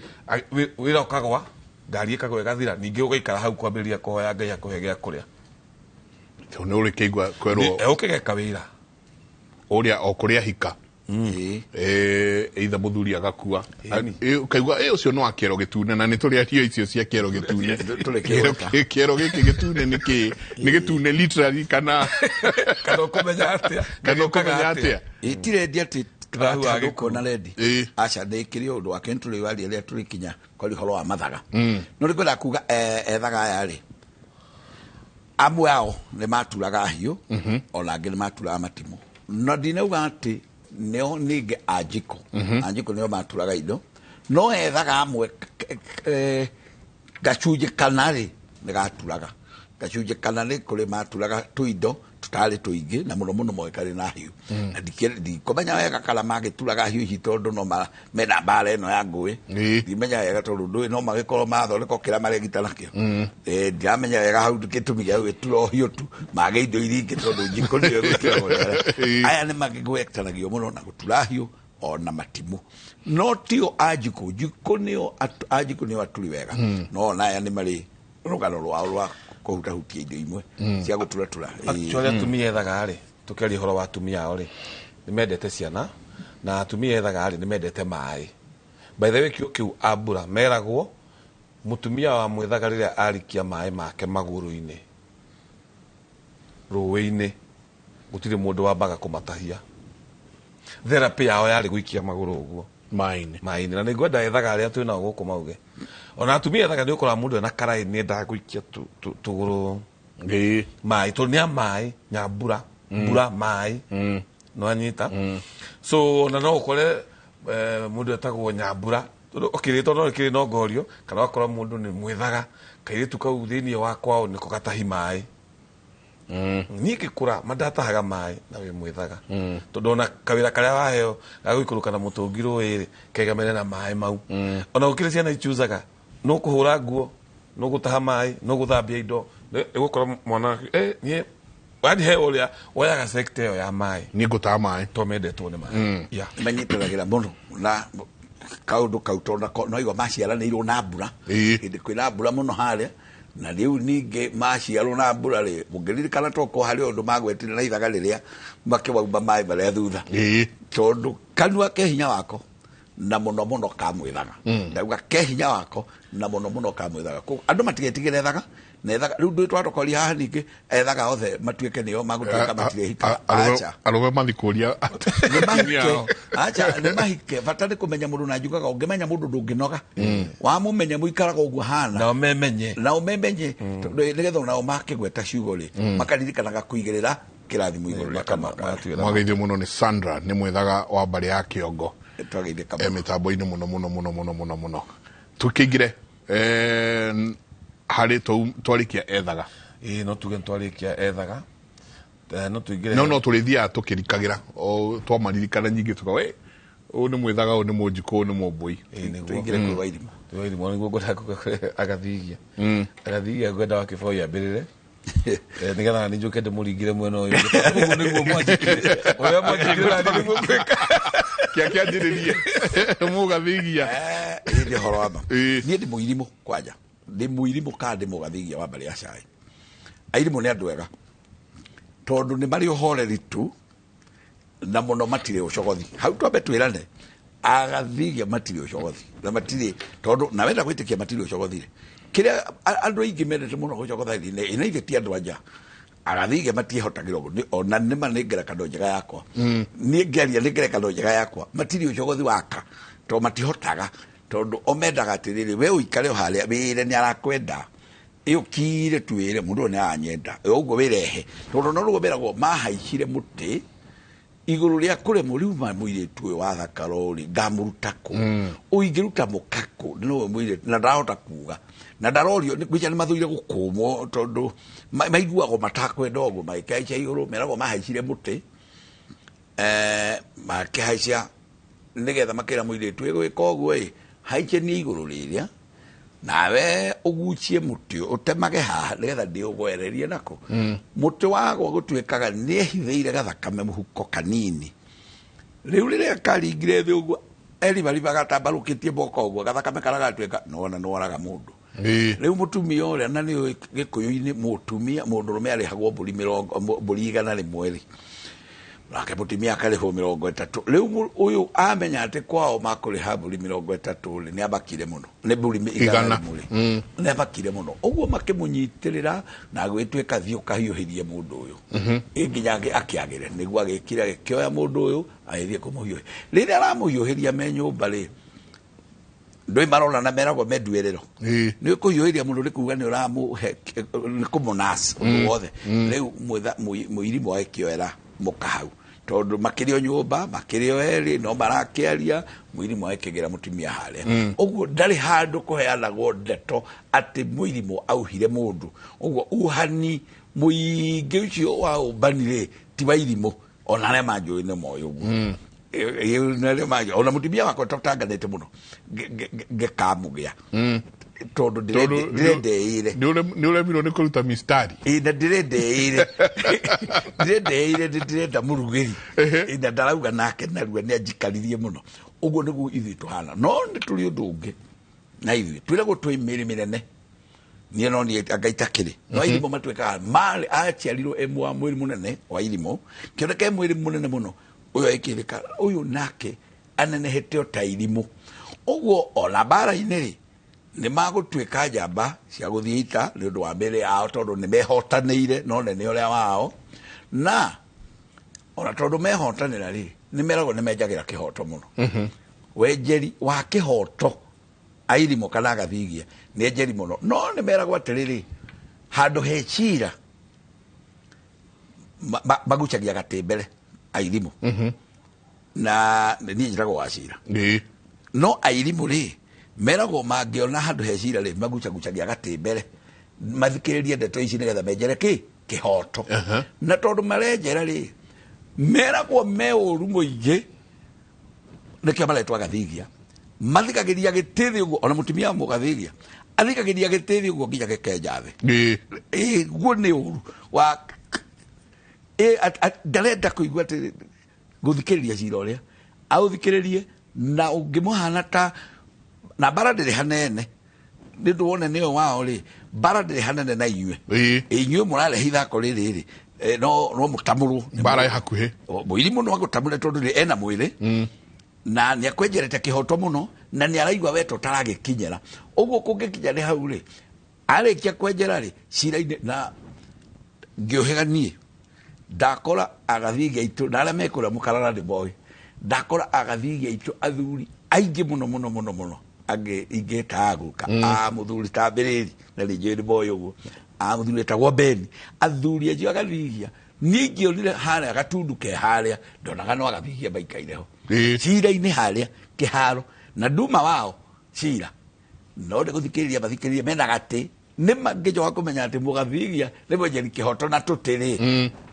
wĩra ũkagwa, ngari ĩkagwa ĩgathira, ningĩ ũgaikara hau kwambĩrĩria kũhoya Ngai akũhe gĩa kũrĩa. Tondũ nĩ ũrĩkĩigua kwerwo. Ũkĩgeka wĩra. Ũrĩa o kũrĩa hika. Either mũthuri agakua. Ũkaigua, ũcio nĩ wa kĩero gĩtune, na nĩ tũrĩ ario icio cia kĩero gĩtune. Tũrĩ kĩgweta. Kĩero gĩkĩ gĩtune nĩ kĩ? Nĩ gĩtune literally kana Kana ũkũmenya atĩa? Kana ũkũmenya atĩa? Ti rendi atĩ Thahu wa atĩ gĩkuũ. ũkuona rendi. Aca, ndĩkĩrĩ ũndũ wake, nĩ tũrĩ waria rĩrĩa tũrĩkinya kwaria ũhoro wa mathaga. No nĩ ngwendaga kuga, ethaga aya rĩ, Amwe ao nĩ maturaga hiũ, ona angĩ nĩ maturaga matimũ, na ndinauga atĩ nĩo ningĩ anjikũ anjikũ nĩo maturaga indo, no ethaga amwe gacunjĩ kana rĩ nĩ gaturaga gacunjĩ kana nĩ kũrĩ maturaga tũindo tũtarĩ tũingĩ, na mũno mũno moĩkarĩ na hiũ. Na ndikũmenya wega kana magĩturaga hiũ ici tondũ no mena mbara ĩno ya ngũĩ. Ndimenya wega tondũ ndũĩ no magĩkorwo mathondeka kĩrĩa maregita nakĩo. Ndiramenya wega hau gĩtũmi gĩa gwĩtura hiũ tu mage indo iria ingĩ, tondũ njiko nĩyo ĩgũturagwo nĩ arĩa. Aya nĩ magĩgwetanagio mũno na gũtura hiũ ona matimũ, no tio anjikũ njikũ nĩo anjikũ nĩo aturi wega, no ona aya nĩ marĩ rũgano rwao rwa kũhutahutia indo imwe cia gũturatura. Actually atumia ethaga rĩ, tũkĩaria ũhoro wa atumia ao rĩ, nĩ mendete ciana, na atumia ethaga rĩ nĩ mendete maĩ. By the way, kĩo kĩu ambura meragwo mũtumia wa mwĩthaga rĩrĩa arikia maĩ make magũrũ-inĩ rũĩ-inĩ, gũtirĩ mũndũ wambaga kũmatahia. Therapy yao yarĩ gũikia magũrũ ũguo maĩ-inĩ. Maĩ-inĩ. Na nĩngwenda ethaga arĩa twĩ nao gũkũ mauge ona atumia ethaga nĩ ũkoraga mũndũ ena karaĩ nĩ endaga gũikia tũgũrũ maĩ, tondũ nĩ a maĩ nyambura mbura maĩ no anyita. So ona no ũkore mũndũ etagwo nyambura tondũ okĩrĩtwo no rĩkĩrĩ no ngorio, kana ũgakora mũndũ nĩ mwĩthaga kairĩtu kau thĩinĩ wa kwao nĩko gatahi maĩ. Niĩ ngĩkũra mandatahaga maĩ na wĩ mwĩthaga, tondũ ona kawĩra karĩa waheo ga gũikũrũka na mũtũngi rũĩ rĩ kegamene na maĩ mau. Ona gũkĩrĩ ciana ichuzaga no kũhũra nguo, no gũtaha maĩ, no gũthambia indo, ĩgũkora mwana niĩ wanjhe ũrĩa woyaga sector ĩyo ya maĩ. Niĩ ngũtaha maĩ. To mendetwo nĩ maĩ. Yeah. Manyitanagĩra mũno na kaũndũ kau tondũ no igua maciaranĩirwo na mbura. Hĩndĩ kwĩna mbura mũno harĩa, na rĩu ningĩ maciarwo na mbura rĩ, mũngĩririkana tokorwo harĩ ũndũ magwetire na ithaga rĩrĩa makĩwauma maĩ marĩa thutha. Tondũ kanua ke hinya wako na mũno mũno kamwĩthaga. Ndauga ke hinya wako na mũno mũno kamwĩthaga. Koguo andũ matigetigĩre ethaga, na ethaga rĩu ndũĩ twatokoria haha ningĩ ethaga othe matuĩke nĩo magũtuĩka matirehika. Acha. Arũme mathikũria. Nĩ mahike. Acha, nĩ mahike. Bata nĩ kũmenya mũndũ, na njugaga ũngĩmenya mũndũ ndũngĩnoga. Wamũmenya mũikaraga ũguo hana. Nao memenye. Nao memenye. Tondũ nĩgetha onao makĩgweta ciugo rĩ, makaririkanaga kũigĩrĩra kĩrathimo igũrũ rĩa kanua kao. Mwageithio mũno nĩ Sandra, nĩ mwethaga wa mbarĩ ya Kĩongo. Twageithĩka mũno. Mĩtambo-inĩ mũno mũno mũno mũno mũno mũno. Tũkĩingĩre, harĩ twarĩkia ethaga. Ĩĩ, no tuge nĩtwarĩkia ethaga. No tũingĩre. No, no tũrĩthiaga tũkĩrikagĩra. O twamaririkana nyingĩ tuka, we, ũyũ nĩ mwethaga, ũyũ nĩ mũnjikũ, ũyũ nĩ mũmbũi. Ĩĩ, nĩguo. Tũingĩre kwĩ Wairimu. Kwĩ Wairimu, nĩguo ngwendaga kuga kwĩ agathigia. Agathigia ngwenda wa kĩboi ambĩrĩre. Nĩgetha nĩ njũke ndĩmũringĩre mwena ũyũ. Ũguo nĩguo mwanjĩkire. Ũrĩa mwanjĩkire na niĩ nĩguo ngwĩka. Kĩa kĩanjĩrĩrie. Mũgathigia. Ĩĩ, nĩ ũhoro wa ma. Niĩ ndĩ mũirimũ kwanja. Ndĩ mũirimũ kana ndĩ mũgathigia wa mbarĩ ya cai. Airimũ nĩ andũ ega. Tondũ nĩ marĩ ũhoreri tu na mũno matirĩ ũcogothi. Hau twambe twĩrane, agathigia matirĩ ũcogothi. Na matirĩ, tondũ na wenda gwĩtĩkia matirĩ ũcogothi rĩ. Kĩrĩa andũ aingĩ mendete mũno gũcogotha rĩ, nĩ ithe ti andũ anja. Agathigia matiĩhotagĩra ũguo. Nĩ, ona nĩ ma nĩ ngerekano njega yakwa. Niĩ ngĩaria nĩ ngerekano njega yakwa. Matirĩ ũcogothi waka, tondũ matihotaga. Tondũ o mendaga atĩrĩrĩ, we ũikare o harĩa, wĩre nĩ arakwenda. Ĩ ũkire tu wĩre, mũndũ ũyũ nĩ aranyenda. Ĩ ũguo wĩrehe. Tondũ no rũo meragwo mahaicire mũtĩ, igũrũ rĩa kũremwo rĩu ma mũirĩtu ũyũ wa thakaro rĩ, ngamũruta kũ? Ũingĩruta mũka kũ? Nĩwe mũirĩtu, na ndarahota kuga. Na ndarorio, nĩ kwĩja nĩ mathũire gũkũmwo, tondũ maiguagwo matakwenda ũguo, magĩkĩhaica igũrũ, meragwo mahaicire mũtĩ. Makĩhaica nĩgetha makĩra mũirĩtu, ĩ gwĩka ũguo ĩ, haichenie igũrũ rĩrĩa, nawe ũgucie mũtĩ ũtemage haha nĩgetha ndĩũgwererie nako. Mũtĩ wagwa gũtuĩkaga nĩehithĩire gathakame mũhuko kanini. Rĩu rĩrĩa karingire thĩ ũguo, eribariba gatambarũkĩtie moko ũguo, gathakame karĩa gatuĩka, nĩwona nĩworaga mũndũ. Rĩu mũtumia ũrĩa, na nĩũĩ Gĩkũyũ-inĩ mũtumia, mũndũrũme arĩhagwo mbũri mĩrongo, mbũri igana rĩmwe rĩ. Nake mũtumia akarĩhwo mĩrongo ĩtatũ. Rĩu ũyũ amenya atĩ kwao makũrĩha mbũri mĩrongo ĩtatũ rĩ, nĩamakire mũno. Nĩ mbũri igana Igana. rĩmwe rĩ. Nĩamakire mũno. Ũguo makĩmũnyitĩrĩra na agĩtuĩka thiĩ ũkahiũhĩrie mũndũ ũyũ. Ĩ nginya akĩagĩre. Nĩguo agĩkire, agĩkĩoya mũndũ ũyũ, agĩthiĩ kũmũhiũhĩria. Rĩrĩa aramũhiũhĩria me nyũmba rĩ, Ndå marona na meragwo menduä Ĩĩ. nä kå hiå ria må ndå nä kuga nä å ramå nä kå må å ndå wothe rä u må irimå agä oera må ka hau tondå makä rä o nyå mba makä rä o erä no marakä aria må irimå agä kä gä ra må tumia harä a å guo ndarä handå kå heanagwo ndeto atä må irimå auhire må ndå å guo uhani må ingä å cio wa å mbani rä ti wa irimå ona arä a manjå nä moä å guo ona mutumia wakwa tũtanganĩte mũno ngĩkamũgĩa tondũ ndĩrendeire nä å remirwo nä kå ruta mistari. Ĩ, na ndĩrendeire ndĩrendeire ndĩrenda mũrugĩri. Ĩ, na ndarauga nake narua nĩ anjikaririe mũno. Ũguo nĩguo ithuĩ tũhana, no nĩ tũrĩ ũndũ ũngĩ na ithuĩ twĩragwo twĩ mĩrĩ mĩnene. Niĩ no niĩ anga itakĩrĩ no irimũ matuĩkaga marĩ aciarirwo e wa mwĩrĩ mũnene wa irimũ kĩoneka e mwĩrĩ mũnene mũno ũyũ ĩkĩrĩka ũyũ nake anenehete o ta irimũ. Ũguo ona mbara-inĩ rĩ nĩ magũtuĩka njamba cia gũthiĩ ita nĩ ũndũ wa mĩrĩ yao tondũ nĩ mehotanĩire no nene ũrĩa wao, na ona tondũ mehotanĩra rĩ nĩ meragwo nĩ menjagĩra kĩhoto mũno. Wenjeri wa kĩhoto airimũ kana agathigia nĩ enjeri mũno, no nĩ meragwo atĩrĩrĩ handũ he cira magucagia gatĩ mbere airimũ. Na niĩ njĩtagwo wa cira. Ĩĩ. No airimũ rĩ meragwo mangĩona handũ he cira rĩ magucagucagia gatĩ mbere mathikĩrĩrie ndeto ici nĩgetha menjere kĩ kĩhoto. Na tondũ marenjera rĩ meragwo me ũru mũingĩ nĩkĩo maretwo agathigia mathikagĩria gĩtĩ thĩ ũguo ona mũtumia wa mũgathigia athikagĩria gĩtĩ thĩ ũguo nginya gĩkenja thĩ. Ĩĩ. Ĩ guo nĩ ũru wa ndarenda kũigua atĩ gũthikĩrĩria cira ũrĩa aũthikĩrĩrie na ũngĩmũhana ta na mbara ndĩrĩ hanene nĩ ũndũ wone nĩyo wao rĩ mbara ndĩrĩ hanene na inyuĩ. Ĩĩ. Inyuĩ mũrarehe ithako rĩrĩ rĩ no mũtamũrwo. Mbara ĩ hakuhĩ. Mũirimũ no agũtamũre tondũ nĩ ena mwĩrĩ na nĩ akwenjerete kĩhoto mũno na nĩ araigua we tũtaragĩkinyĩra. Ũguo kũngĩkinya nĩ hau rĩ arĩkia kwenjera rĩ cira-inĩ na ngĩũhĩga niĩ ndakora agathigia aitũ na arĩa mekũrĩa mũkarara nĩ moĩ ndakora agathigia aitũ athuri aingĩ mũno mũno mũno mũno angĩ ingĩta guka a mũthuri ta mbĩrĩri na nĩ njũĩ nĩ moĩ ũguo a mũthuri etagwo Beni athuri acio agathigia niĩ ingĩonire harĩa gatundu ke harĩa ndonaga no agathigia maikaire ho. Ĩĩ. Cira-inĩ harĩa kĩharo na nduma wao cira no nĩ gũthikĩrĩria mathikĩrĩria mena gatĩ nĩ mangĩcoka kũmenya atĩ mũgathigia nĩ mwenjeri kĩhoto na tũtĩrĩ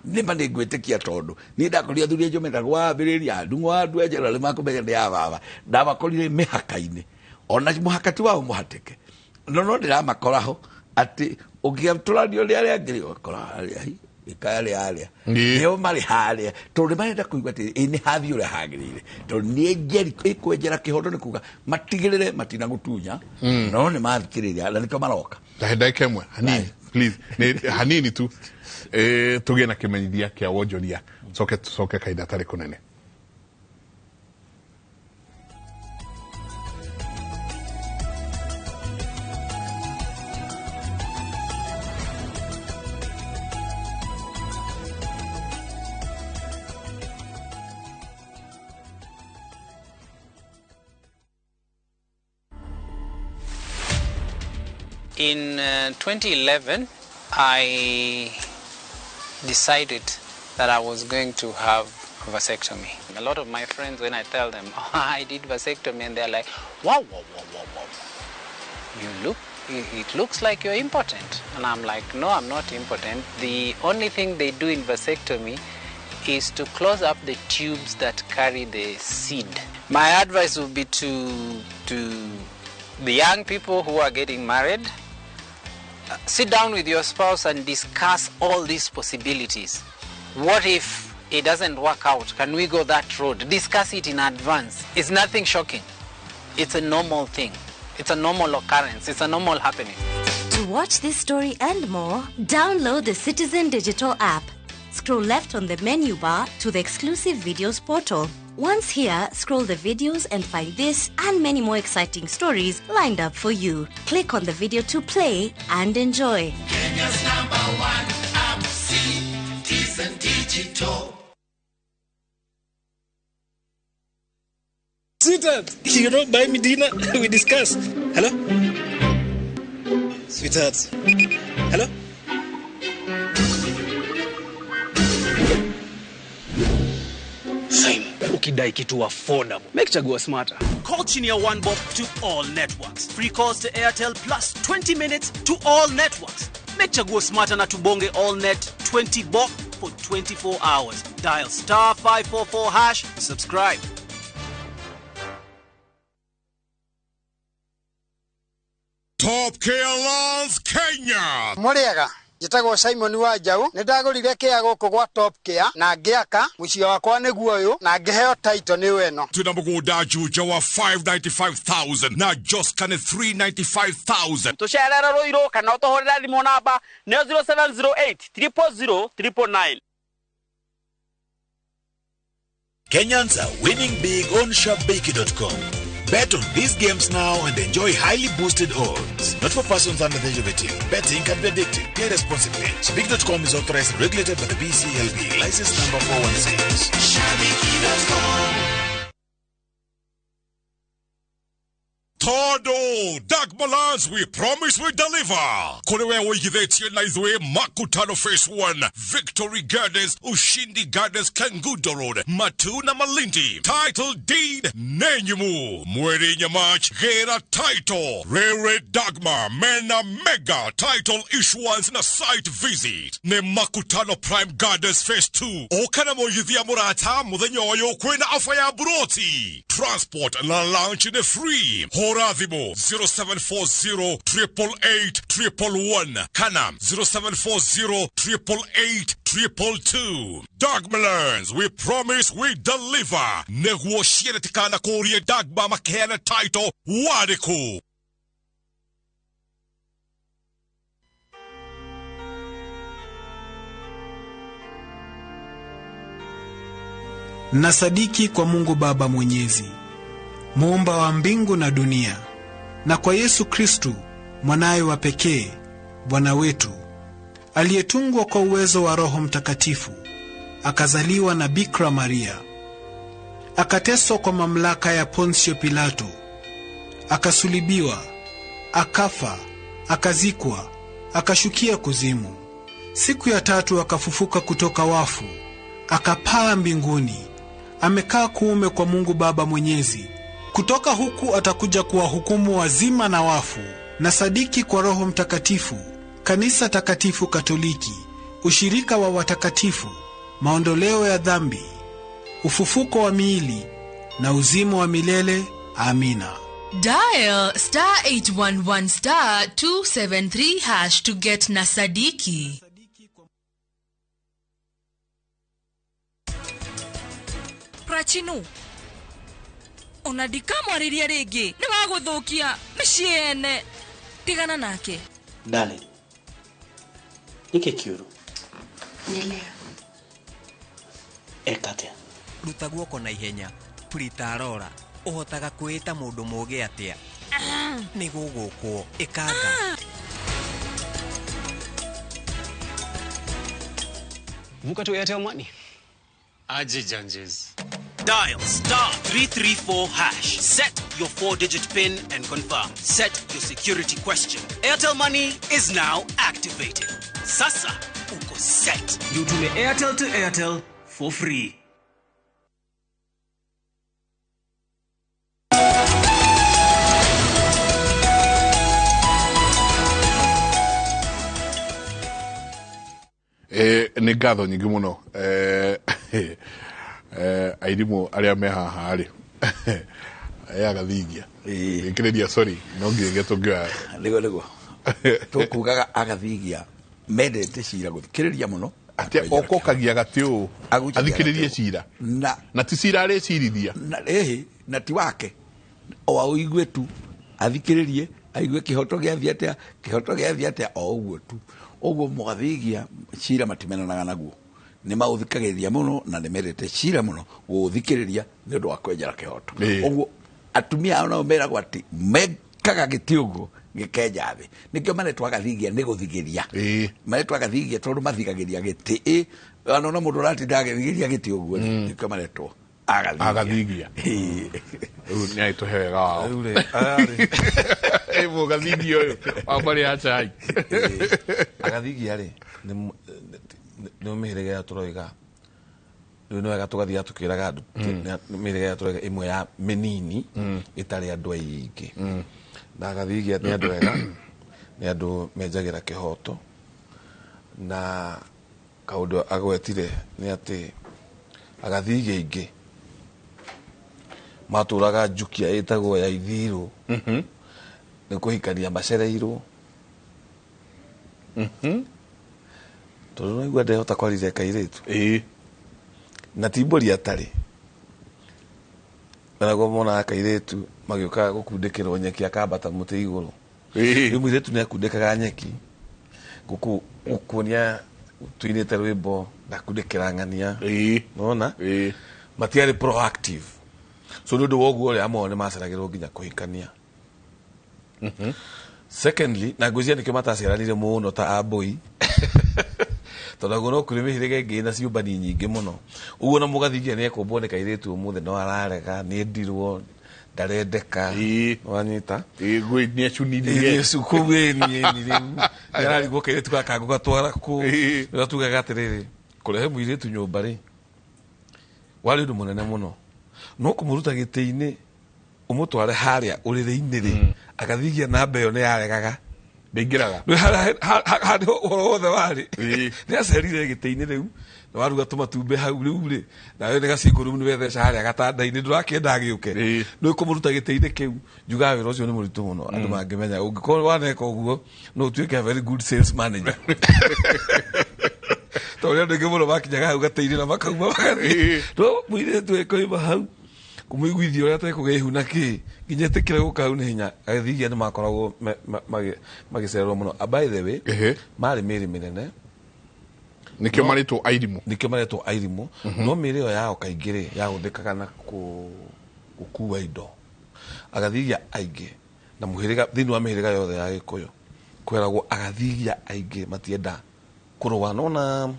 nĩ ma nĩ ngwĩtĩkia tondũ niĩ ndakorire athuri acio metagwo wambĩrĩria ndung'o wa andũ enjera nĩ makũmenya nĩ a baba ndamakorire mĩhaka-inĩ ona mũhaka ti wao mũhatĩke no no ndĩramakora ho atĩ ũngĩatũranio nĩ arĩa angĩ rĩ ũgakora harĩa hi ĩkaya rĩ harĩa Ĩĩ. nĩo marĩ harĩa tondũ nĩ marenda kũigua atĩ ĩ nĩ hathiĩ ũrĩa hagĩrĩire tondũ nĩ njeri ĩkwenjera kĩhoto nĩ kuga matigĩrĩre matinagũtunya no nĩ mathikĩrĩria na nĩkĩo maroka. Tahe ndagĩka ĩmwe hanini please nĩ hanini tu tũgĩe na kĩmenyithia kĩa wonjoria coke tũcoke kahinda tarĩ kũnene. In 2011, I decided that I was going to have a vasectomy. A lot of my friends, when I tell them, oh, I did vasectomy, and they're like, wow, wow, wow, wow, wow. It looks like you're impotent. And I'm like, no, I'm not impotent. The only thing they do in vasectomy is to close up the tubes that carry the seed. My advice would be to the young people who are getting married, sit down with your spouse and discuss all these possibilities. What if it doesn't work out? Can we go that road? Discuss it in advance. It's nothing shocking. It's a normal thing. It's a normal occurrence. It's a normal happening. To watch this story and more, download the Citizen Digital app. Scroll left on the menu bar to the exclusive videos portal. Once here, scroll the videos and find this and many more exciting stories lined up for you. Click on the video to play and enjoy. Kenya's #1 app, Citizen Digital. Sweetheart, you don't buy me dinner? We discuss. Hello? Sweetheart. Hello? Simon, ukidai kitu affordable, make chagua smarter. Call chini ya 1 bob to all networks. Free calls to Airtel plus 20 minutes to all networks. Make chaguo smarter na tubonge all net 20 bob for 24 hours. Dial star 544 hash, subscribe. Top Care Lawns Kenya. Muriega njĩtagwo Simon Wanjau nĩ ndagũrire kĩa gũkũ gwa Top Care na ngĩaka mũciĩ wakwa nĩguo ũyũ na ngĩheo title nĩ ĩno. Tuna mũgũnda Juja wa 595,000 na Joska nĩ 395,000. Tũcerere Ruiru kana ũtũhũrĩre thimũ namba nĩyo 0708 000 999. Kenyans are winning big on Shabiki.com. Bet on these games now and enjoy highly boosted odds. Not for persons under the age of 18. Betting can be addictive. Play responsibly. Shabiki.com is authorized and regulated by the BCLB. License number 416. Shabiki.com. Todo Dagmalans, we promise we deliver. Kolewe oigithĩtie na ithuĩ Makutano Phase 1, Victory Gardens, Ushindi Gardens, Kangundo Road, Matuna Malindi. Title deed Nenyumu. Mweri Nyamach, Gera Title. Rere Dagma, Mena Mega Title Issuance na Site Visit. Ne Makutano Prime Gardens Phase 2. Okana moigithia murata muthenya ũyũ kwĩna ofa ya buroti. Transport na lunch ni free. Horathimo 0740 888 111 Kana 0740 888 222. Dagma we promise we deliver. Neguo shiretikana korie Dagma makena title wadiku. Nasadiki kwa Mungu Baba Mwenyezi, muumba wa mbingu na dunia, na kwa Yesu Kristu mwanaye wa pekee Bwana wetu, aliyetungwa kwa uwezo wa Roho Mtakatifu, akazaliwa na Bikira Maria, akateswa kwa mamlaka ya Ponsio Pilato, akasulibiwa, akafa, akazikwa, akashukia kuzimu. Siku ya tatu akafufuka kutoka wafu, akapaa mbinguni, amekaa kuume kwa Mungu Baba Mwenyezi. Kutoka huku atakuja kuwahukumu wazima na wafu. Na sadiki kwa Roho Mtakatifu, kanisa takatifu Katoliki, ushirika wa watakatifu, maondoleo ya dhambi, ufufuko wa miili na uzima wa milele. Amina. Dial star 811 star 273 hash to get Nasadiki. Prachinu, ona ndikamwarĩria rĩngĩ nĩ wagũthũkia mĩciĩ ene, tigana nake. Darling, nĩkĩ kĩũru? Nĩ Eka atĩa? Ruta guoko na ihenya, Purita Arora, ũhotaga kwĩĩta mũndũ mũũgĩ atĩa? Nĩ gũgũkwo, ĩkanga. Vuka to Airtel Money. Aje Janjes. Dial star 334 hash. Set your 4-digit PIN and confirm. Set your security question. Airtel Money is now activated. Sasa uko set. Utume Airtel to Airtel for free. Nĩ ngatho nyingĩ mũno airimũ arĩa me haha rĩ agathingia ĩkĩrĩria sorry no nginya tũngĩoya nĩguo nĩguo tũkugaga agathingia mendete cira gũthikĩrĩria mũno atĩ okokagia gatĩ ũũ athikĩrĩrie cira na ti cira arĩcirithia ĩhĩ na ti wake o aũigue tu athikĩrĩrie aigue kĩhoto gĩathiĩ atĩa kĩhoto gĩathiĩ atĩa o ũguo tu ũguo mũgathingia cira matimenanaga naguo nĩ maũthikagĩrĩria mũno na nĩ mendete cira mũno gũũthikĩrĩria nĩ ũndũ wa kwenjera kĩhoto ũguo atumia ao nao meragwo atĩ mekaga gĩtĩ ũguo gĩkenja thĩ nĩkĩo maretwo agathingia nĩ gũthigĩria maretwo agathingia tondũ mathigagĩria gĩtĩ ona mũndũ ũratinda agĩthigĩria gĩtĩ ũguo nĩkĩo maretwo Agathigia rĩu nĩ agĩtũhe wega wao mũgathigia ũyũ wa mbarĩ ya chai. Agathigia rĩ nĩ mĩhĩrĩga ya tũroiga rĩu nĩ wega tũgathiaga tũkĩraga andũ mĩhĩrĩga ya tũroiga ĩmwe ya mĩnini ĩtarĩ andũ aingĩ na agathigia nĩ andũ ega, nĩ andũ menjagĩra kĩhoto na kaũndũ agwetire nĩ atĩ agathigia aingĩ matũraga njukia ĩtagwo ya ithirũ nĩ kũhikania macereirwo tondũ naigua ndehota kwarithia kairĩtu na ti mbũri atarĩ naguo monaga kairĩtu magĩũka gũkundĩkĩrwo nyeki akambata mũtĩ igũrũ rĩu mũirĩtu nĩ akundĩkaga nyeki gũkuonia tuinĩte rwĩmbo ndakundĩkĩra ng'ania nona matiarĩ proactive so nĩ ũndũ wa ũguo rĩ amwe nĩ maceragĩrwo nginya kũhikania. Secondly, na ngwĩciria nĩkĩo mataciaranire mũno ta ambũi tondũ aguo no kũrĩ mĩhĩrĩga ĩngĩ na ciũmbani nyingĩ mũno ũguo na mũgathigia nĩ ekũmbwo nĩ kairĩtu ũmũthĩ no ararega nĩ endirwo ndarendeka wanyita kũu ĩni rĩu nĩararigwo kairĩtu gaka ngũgatwara kũ rĩrĩa tugaga atĩrĩrĩ kũrehe mũirĩtu nyũmba rĩ warĩ ũndũ mũnene mũno no kũmũruta gĩtĩ-inĩ ũmũtware harĩa ũrĩrĩ-inĩ rĩ agathigia namba ĩyo nĩ yaregaga ndĩingĩraga harĩa ũhoro wothe warĩ nĩ acerire gĩtĩ-inĩ rĩu na waruga tũmatumbĩ hau rĩu rĩ nawe nĩ gacingũ rĩu nĩ wetheca harĩa gatanda-inĩ ndũrakĩenda agĩũke nĩ ũkũmũruta gĩtĩ-inĩ kĩu njugaga wĩra ũcio nĩ mũritũ mũno andũ mangĩmenya ũngĩkorwo waneka ũguo no ũtuĩke a very good sales manager tondũ andũ aingĩ mũno makinyaga hau gatĩ-inĩ na makauma magathiĩ no mũirĩtu ĩkoima hau kũmũiguithia ũrĩa atekũgĩa ihu na kĩ nginya ĩtĩkĩre gũka hau nĩ hinya agĩthigia nĩ makoragwo magĩcererwo mũno. By the way marĩ mĩĩrĩ mĩnene nĩkĩo marĩtwo airimũ, nĩkĩo marĩtwo airimũ no mĩĩrĩ ĩyo yao kaingĩ rĩ yahũthĩkaga na gũkua indo agathigia aingĩ na mũhĩrĩga thĩinĩ wa mĩhĩrĩga yothe ya Gĩkũyũ kweragwo agathigia aingĩ matienda kũrũa nona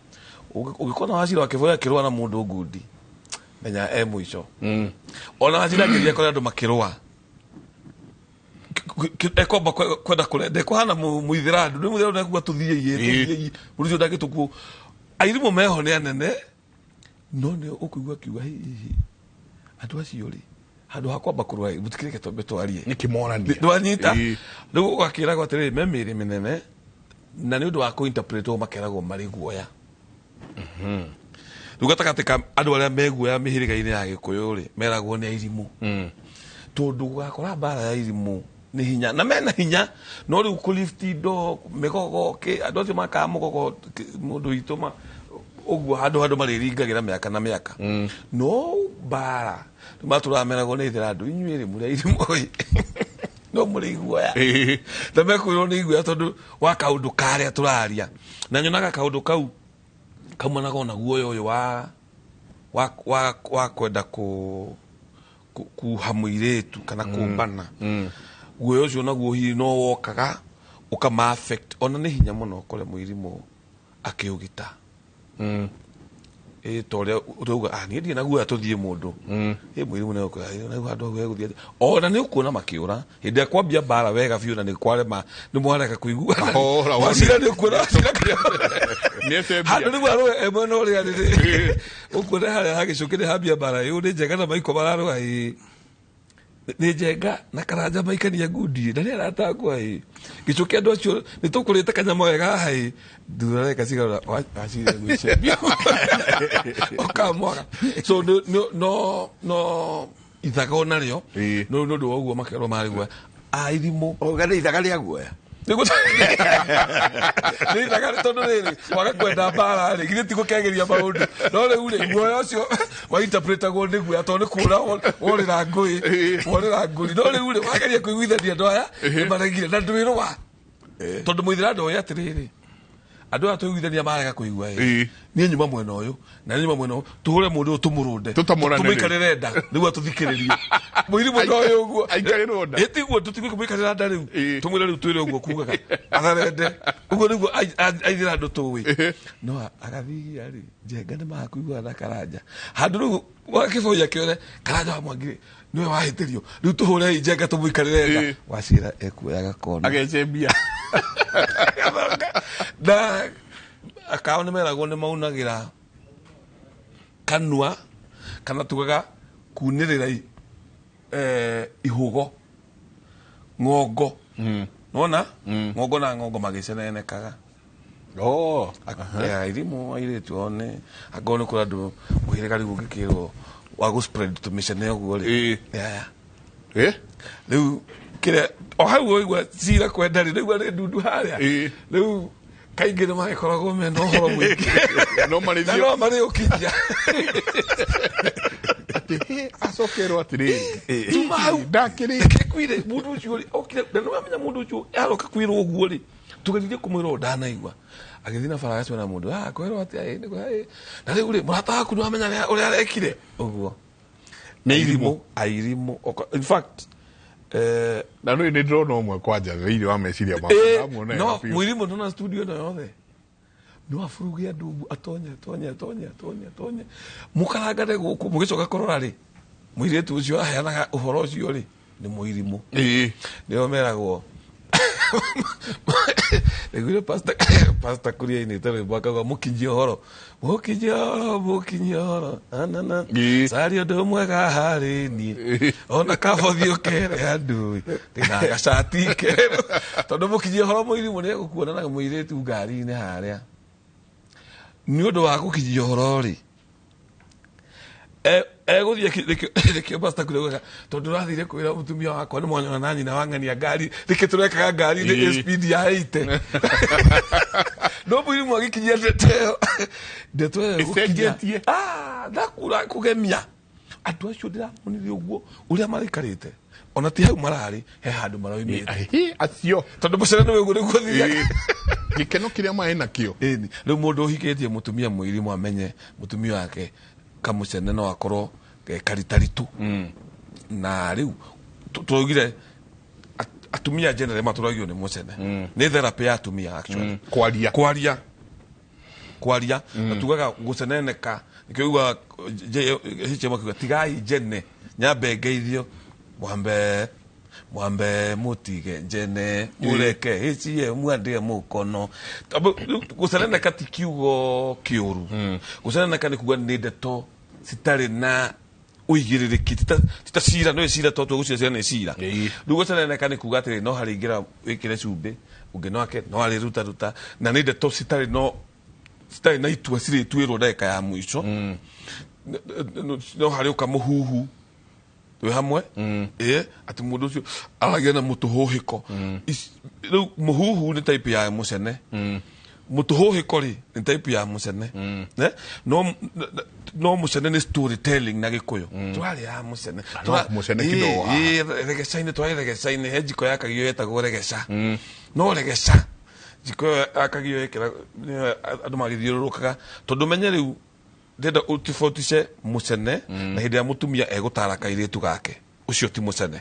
ũngĩkona Wachira wa Kĩboi akĩrũa na mũndũ ngundi menya e mũico ona Wachira angĩthiĩ akore andũ makĩrũa ekwamba kwenda kũrĩa ndekũhana mũithĩrandu nĩ mũithĩrandu ekuga tũthiĩ tũthiĩ mũndũ ũcio ndangĩtũkuo airimũ meho nĩ anene no nĩ ũkũigua akiuga hihi andũ acio rĩ handũ ha kwamba kũrũa mũtikĩreke twambe twarie nĩkĩmorania ndwanyita rĩu ũgakĩragwo atĩrĩrĩ me mĩĩrĩ mĩnene na nĩ ũndũ wa kũinterpretwo makeragwo marĩ guoya rĩu gatagatĩ ka andũ arĩa meguoya mĩhĩrĩga-inĩ ya Gĩkũyũ rĩ meragwo nĩ airimũ tondũ gũgakora mbara ya irimũ nĩ hinya na mena hinya no rĩu kũlift indo mĩgogo andũ acio makaga mũgogo mũndũ witũ ũguo handũ handũ marĩringagĩra mĩaka na mĩaka no mbara matũraga meragwo nĩ ithĩra andũ inyuĩ rĩ mũrĩ airimũ ĩ no mũrĩ iguoya na mekwĩrwo nĩ iguoya tondũ wa kaũndũ karĩa tũraria na nyonaga kaũndũ kau kaumanaga ona guoya ũyũ wa kwenda kuha mũirĩtu kana kũmbana guoya ũcio naguo hihi no wokaga ũkama affect ona nĩ hinya mũno kũrĩa mũirimũ akĩũgita ĩ ta ũrĩa ũrauga niĩ ndirĩ na guoya tũthiĩ mũndũ ĩ mũirimũ nĩ ũkuoya na handũ hau hegũthiĩ ona nĩ ũkuona makĩũra hĩndĩ ĩrĩa kwambia mbara wega biũ na nĩ kwarema nĩ mwarega kũiguana Wachira nĩ ũkuona Wachira handũ rĩu arũe e mwena ũrĩa rĩ ũkuona harĩa hagĩcũkĩ nĩ hambia mbara ĩ nĩ Njenga na Maiko mararũa ĩ nĩ Njenga na Karanja maikania ngundi na nĩ arata akwa ĩ gĩcũkĩ andũ acio nĩ tũkũrĩte kanyama wega haha ĩ thutha reka cigara Wachira gwĩcembia ũkamwaga so no ithaga onarĩo no nĩ ũndũ wa ũguo makerwo marĩ guoya airimũ ũga nĩ ithaga rĩa guoya nĩ ithaga tondũ rĩrĩ waga kwenda mbara rĩ githĩ ti gũkegeria maũndũ no rĩu rĩ guoya ũcio wainterpretagwo nĩ guoya tondũ nĩ kũra worĩra ngũĩ worĩra ngũri no rĩu rĩ wageria kũiguithania andũ aya nĩ maregire na ndwĩrũa tondũ mũithĩra ndoĩ atĩrĩrĩ Andũ aya tũiguithania marega kũigua ĩ. Niĩ nyuma mwena ũyũ na niĩ nyuma mwena ũyũ, tũhũre mũndũ ũyũ tũmũrũnde. Tũtamũrane rĩ. Tũmũikarĩre nda nĩguo atũthikĩrĩrie. Mũirimũ ta ũyũ ũguo. Aikarĩrwo nda. Ĩ tiguo tũtigũkĩmũikarĩra nda rĩu. Tũmwĩre rĩu twĩre ũguo kugaga. Atharende. Ũguo nĩguo aithĩra andũ tũĩ. No agathiia rĩ, Njenga nĩ makũiguana na Karanja. Handũ rĩu wakĩboia kĩore Karanja wa Mwangi rĩ, nĩwe wahĩtĩrio. Rĩu tũhũrei Njenga tũmũikarĩre nda. Wacira ekuoyaga kona. Agecembia. Na akao nĩ meragwo nĩ maunagĩra kanua kana tugaga kunĩrĩra ihũgo ng'ongo. Nona ng'ongo na ng'ongo magĩcenenekaga. Oh. Irimũ airĩtu ao nĩ angorwo nĩ kũrĩ andũ mũhĩrĩga rĩu ũngĩkĩrwo wa gũ spread tũmĩcene ũguo rĩ. Yeah. Rĩu kĩrĩa o hau waigua cira kwenda rĩ, rĩu arĩ ndundu harĩa. Rĩu kaingĩ nĩ magĩkoragwo mena ũhoro mũingĩ. No marĩthio. Na no marĩũkinyia. Atĩ he acokerwo atĩrĩrĩ. Tuma hau. Ndakĩrĩ. Reke ngwĩre mũndũ ũcio rĩ, okire na nĩ wamenya mũndũ ũcio aroka kwĩrwo ũguo rĩ, tũgeririe kũmwĩra ũũ ndanaigua. Agĩthiĩ na bara agacemania na mũndũ, ah, kwĩrwo atĩa, ĩ, nĩguo, ĩ. Na rĩu rĩ, mũrata waku nĩ wamenya ũrĩa arekire? Ũguo. Nĩ irimũ. Airimũ. In fact, na nĩ nĩ ndĩrona ũmwe kwanja thĩinĩ wa meciria makwa. Ndamuona no, wega biũ. mũirimũ ndona studio ĩno yothe. No aburuge andũ ũguo, atonye, atonye, atonye, atonye, atonye. Mũkarangane gũkũ, mũgĩcoka kũrora rĩ, mũirĩtu ũcio aheanaga ũhoro ũcio rĩ, nĩ mũirimũ. Nĩo meragwo. Nĩguo pastor Kuria ainĩte rwĩmbo akauga mũkinyie ũhoro. Mũkinyie ũhoro, mũkinyie ũhoro. Na, na, na. Caria ũndũ mwega harĩ niĩ. Ona kabothi ũkere andũ. Ndĩna gacati kerũ. Tondũ mũkinyie ũhoro mũirimũ nĩ egũkuona na mũirĩtu ngari-inĩ harĩa. Nĩ ũndũ wa gũkinyia ũhoro rĩ, egũthiĩ nĩkĩo pastor Kuria augaga, tondũ ũrathire kwĩra mũtumia wakwa nĩ mwanyona na nyina wa ng'ania ngari, nĩkĩ tũrekaga ngari-inĩ ĩ speed ya 80. No mũirimũ agĩkinyia ndeto ĩyo, ndeto ĩyo ĩgũkinya. Ĩcenjetie. Ah, ndakura kũgemia. Andũ acio ndĩramonire ũguo ũrĩa maraikarĩte. Ona ti hau mararĩ, he handũ maraumĩte. Acio. Tondũ mũcere nĩ ũguo nĩguo thiaga. Gĩkeno kĩrĩa marĩ nakĩo. Ĩni. Rĩu mũndũ ũhikĩtie mũtumia mũirimũ amenye mũtumia wake kamũcene no akorwo ke karitaritu. Na rĩu tũraugire atumia generally matũragio nĩ mũcene. Nĩ therapy ya atumia actually. Kwaria. Kwaria. Kwaria. Na tugaga gũceneneka. Nĩkĩo ugaga, HM akiuga, tigai njene, nyambe ngeithio, mwambe, mwambe mũtige njene, mũreke HM mwandĩe mũkono. Tondũ rĩu gũceneneka ti kiugo kĩũru. Gũceneneka nĩ kuga nĩ ndeto citarĩ na ũigĩrĩrĩki, ti ta cira, nĩũĩ cira to tũgũcira cira nĩ cira. Rĩu gũceneneka nĩ kuga atĩrĩ, no harĩingĩra wĩkĩre cumbĩ, ũngĩ no ake, no arĩrutaruta, na nĩ ndeto citarĩ no citarĩ na itua cirĩtuĩrwo ndagĩka ya mũico. No harĩ ũka mũhuhu twĩ hamwe, atĩ mũndũ ũcio aragĩa na mũtũhũhĩko. Rĩu mũhuhu nĩ type ya mũcene. Mũtũhũhĩko rĩ nĩ type ya mũcene. No mũcene nĩ storytelling na Gĩkũyũ. Tũrarĩ ya mũcene. No, mũcene kidogo haha. Regeca-inĩ, tũrarĩ regeca-inĩ, he njiko yakagio yetagwo regeca. No regeca, njiko ĩyo yakagio ĩkĩra, nĩyo andũ magĩthiũrũrũkaga. Tondũ menye rĩu, ndĩrenda ũtofautishe mũcene na hĩndĩ ĩrĩa mũtumia egũtara kairĩtu gake. Ũcio ti mũcene.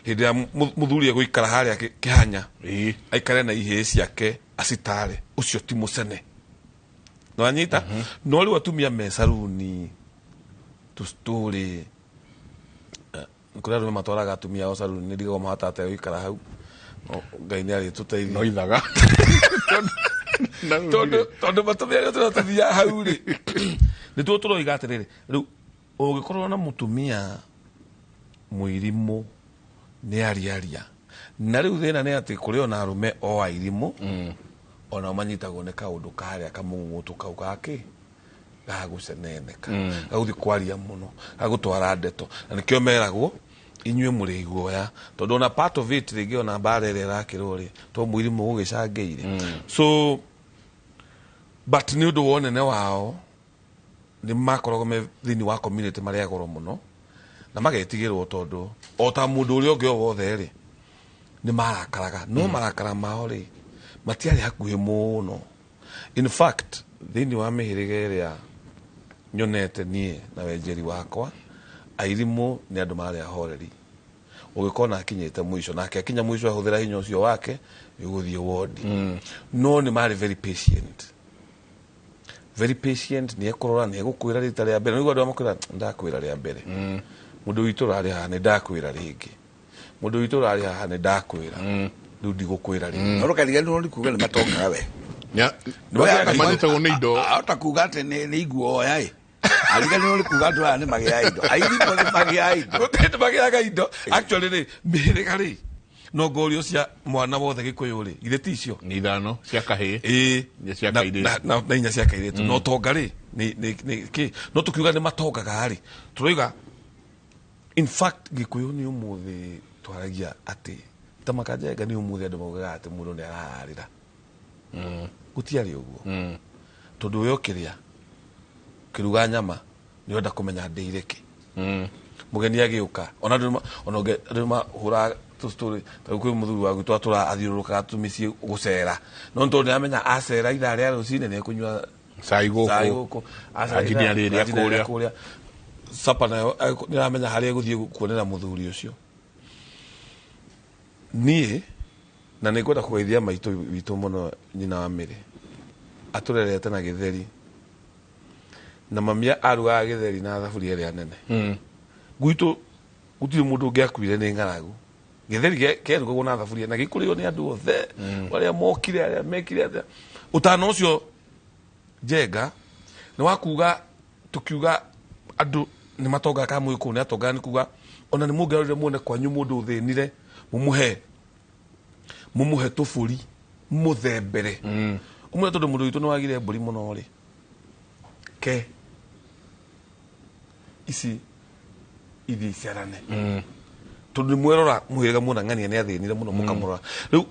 Hĩndĩ ĩrĩa mũthuri egũikara harĩa kĩhanya, aikare na ihĩĩ ciake acitare, ũcio ti mũcene. Nĩwanyita? No rĩu atumia me caruni, tũstũrĩ, kũrĩ arũme matwaraga atumia ao caruni, nĩ ndigagwo mahota atĩa gũikara hau. No, Ngai nĩ arĩtũteithia. No ithaga. Tondũ matumia arĩa tũrĩa tũthiaga hau rĩ, nĩ tuo tũroiga atĩrĩrĩ, rĩu ũngĩkorwo na mũtumia mũirimũ nĩ ariaria. Na rĩu thĩna nĩ atĩ kũrĩ ona arũme o airimũ, onao manyitagwo nĩ kaũndũ karĩa kamũng'ũtũ kau gakĩ, gagũceneneka, gagũthiĩ kwaria mũno, gagũtwara ndeto. Na nĩkĩo meragwo inyuĩ mũrĩ iguoya, tondũ ona part of it rĩngĩ ona mbara ĩrĩa ĩrakĩrwo rĩ, to mũirimũ ũgĩcangĩire. So, but nĩ ũndũ wa ũnene wao, nĩ makoragwo me thĩinĩ wa community marĩ a goro mũno, na magetigĩrwo tondũ o ta mũndũ ũrĩa ũngĩ o wothe rĩ, nĩ marakaraga. No marakara mao rĩ, matiarĩ hakuhĩ mũno. In fact, thĩinĩ wa mĩhĩrĩga ĩrĩa nyonete niĩ na wenjeri wakwa, airimũ nĩ andũ marĩ ahoreri. Ũgĩkona akinyĩte mũico, nake akinya mũico ahũthĩra hinya ũcio wake nĩ ũgũthiĩ wodi. No nĩ marĩ very patient, very patient. Nĩ ekũrora, nĩ egũkwĩra rita rĩa mbere, nĩguo andũ makwĩra ndakwĩra rĩa mbere, mũndũ witũ ũrarĩ haha nĩ ndakwĩra rĩngĩ, mũndũ witũ ũrarĩ haha nĩ ndakwĩra, rĩu ndigũkwĩra rĩngĩ. No rũkariganĩrwo nĩ kuga nĩ matongaga we. Manyitagwo nĩ indo. Ahota kuga atĩ nĩ iguoya ĩ, ariganĩrwo nĩ kuga andũ aya nĩ magĩaga indo, airimũ nĩ magĩaga indo. Nĩ magĩaga indo actually rĩ, mĩhĩrĩga rĩ, no ngorio cia mwana wothe gĩkũyũ rĩ, githĩ ti icio? Nĩ ithano cia kahĩĩ. Ĩĩ. Inya cia Na- kairĩtu. Na inya cia kairĩtu. No tonga rĩ, nĩ kĩ no tũkiuga nĩ matongaga rĩ, tũroiga in fact gĩkũyũ nĩ ũmũthĩ twaragia atĩ ta makanjenga nĩ ũmũthĩ andũ maugaga atĩ mũndũ nĩ arararĩra. Gũtiarĩ ũguo, tondũ we ũkĩrĩa ũkĩruga nyama nĩ ũrenda kũmenya ndĩire kĩ. Mũgeni agĩũka, ona andũ ona ũngĩ andũ nĩmahũraga tũstory. Ta rĩu kwĩ mũthuri wa gwitũ atũra athiũrũrũkaga tũmĩciĩ gũcera, no nĩ tondũ nĩamenya acera ithaa rĩa rũcinĩ nĩ ekũnyua cai gũkũ. Cai gũkũ. Acera Anji nĩarĩrĩa anji nĩarĩrĩa kũrĩa. Kũrĩa sapa nayo nĩaramenya harĩa egũthiĩ kuonera mũthuri ũcio. Niĩ na nĩ ngwenda kũgeithia maitũ witũ mũno, nyina wa Mĩrĩ, atũrerete na gĩtheri, na mamia arugaga gĩtheri na thaburia ĩrĩa nene. Gwitũ gũtirĩ mũndũ ũngĩakuire nĩ ng'aragu. Gĩtheri kĩarugagwo na thaburia na gĩkũrĩo nĩ andũ othe arĩa mokire, arĩa mekire atĩa. Ũtana ũcio njenga nĩ wa kuga tũkiuga andũ nĩ matongaga kana mũgĩkũyũ nĩ atongaga, nĩ kuga ona nĩ mũngĩarorire muone kwanyu mũndũ ũthĩnire, mũmũhe tũbũri, mũthembere ũmwe, tondũ mũndũ witũ nĩ wagire mbũri mũno rĩ, ke ici ithiĩ icerane, tondũ nĩ mwerora mũhĩrĩga muona ng'ania nĩ athĩnire mũno, mũkamũrora. Rĩu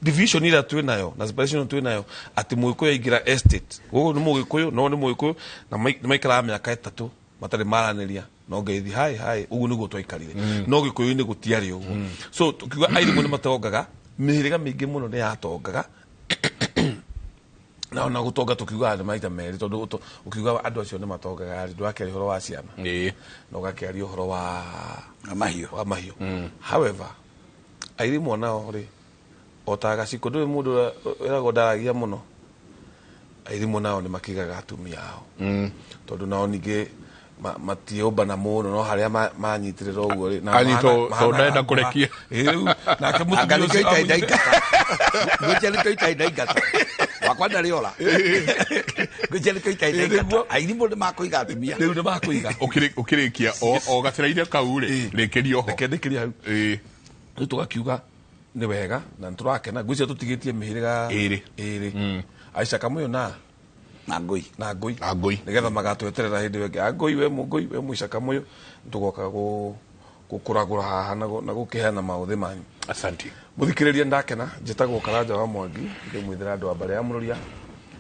division ĩrĩa twĩ nayo na separation twĩ nayo atĩ mũgĩkũyũ aingĩra estate gũkũ nĩ mũgĩkũyũ, no nĩ mũgĩkũyũ na nĩ maikaraga mĩaka 3 matarĩ maranĩria, no ngeithi hai hai, ũguo nĩguo twaikarire. No gĩkũyũ-inĩ gũtiarĩ ũguo. So tukiuga airimũ nĩ matongaga, mĩhĩrĩga mĩingĩ mũno nĩ yatongaga, na ona gũtonga tũkiugaga nĩ maita merĩ, tondũ ũkiuga andũ acio nĩ matongaga rĩ, ndũrakĩaria ũhoro wa ciana na ũgakĩaria ũhoro wa mahiũ. Wa mahiũ. However, airimũ onao rĩ, o ta gacikũ ndũĩ mũndũ ũrĩa wĩragwo ndaragia mũno, airimũ nao nĩ makĩgaga atumia ao, tondũ nao ningĩ matiũmbana mũno, no harĩa manyitĩrĩra ũguo rĩ, na Anyitwo mahana tondũ ndarenda ngũha. kũrekia. Ĩ, rĩu nake mũtumia Anga nĩkĩo ũcio itarĩ ndaingata, ngwĩcia nĩkĩo itarĩ ndaingata, wakwa ndarĩ ora, ngwĩcia nĩkĩo itarĩ ndaingata. Airimũ nĩ makũiga atumia. Rĩu nĩ makũiga. Ũkĩrĩkia o gacĩra-inĩ kau rĩ, rĩkĩria oho. Reke ndĩkĩrie hau. Rĩu tũgakiuga nĩ wega na nĩ tũrakena, ngwĩcia tũtigĩtie mĩhĩrĩga ĩrĩ. Ĩrĩ, Aica Kamũyũ na na Ngũi. Na Ngũi. Na Ngũi. Nĩgetha magatweterera hĩndĩ ĩyo ĩngĩ. Angũi we mũngũi, we mũica Kamũyũ, tũgoka gũkũragũra haha na gũkĩheana maũthĩ manyu. Asante. Mũthikĩrĩria, ndakena. Njĩtagwo Karanja wa Mwangi, ndĩ mwĩthĩra andũ a mbarĩ ya Mũrũria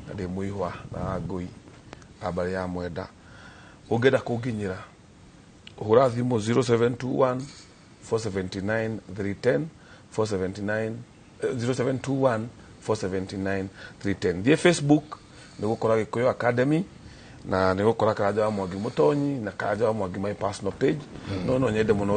na ndĩ mũihwa na Ngũi a mbarĩ ya Mwenda. Ũngĩenda kũnginyĩra, hũra thimũ 0721 479 310, 479, 0721 479 310. Thiĩ Facebook, nĩ gũkora Gĩkũyũ Academy na nĩ gũkora Karanja wa Mwangi Mũtonyi na Karanja wa Mwangi my personal page. No nyende mũno.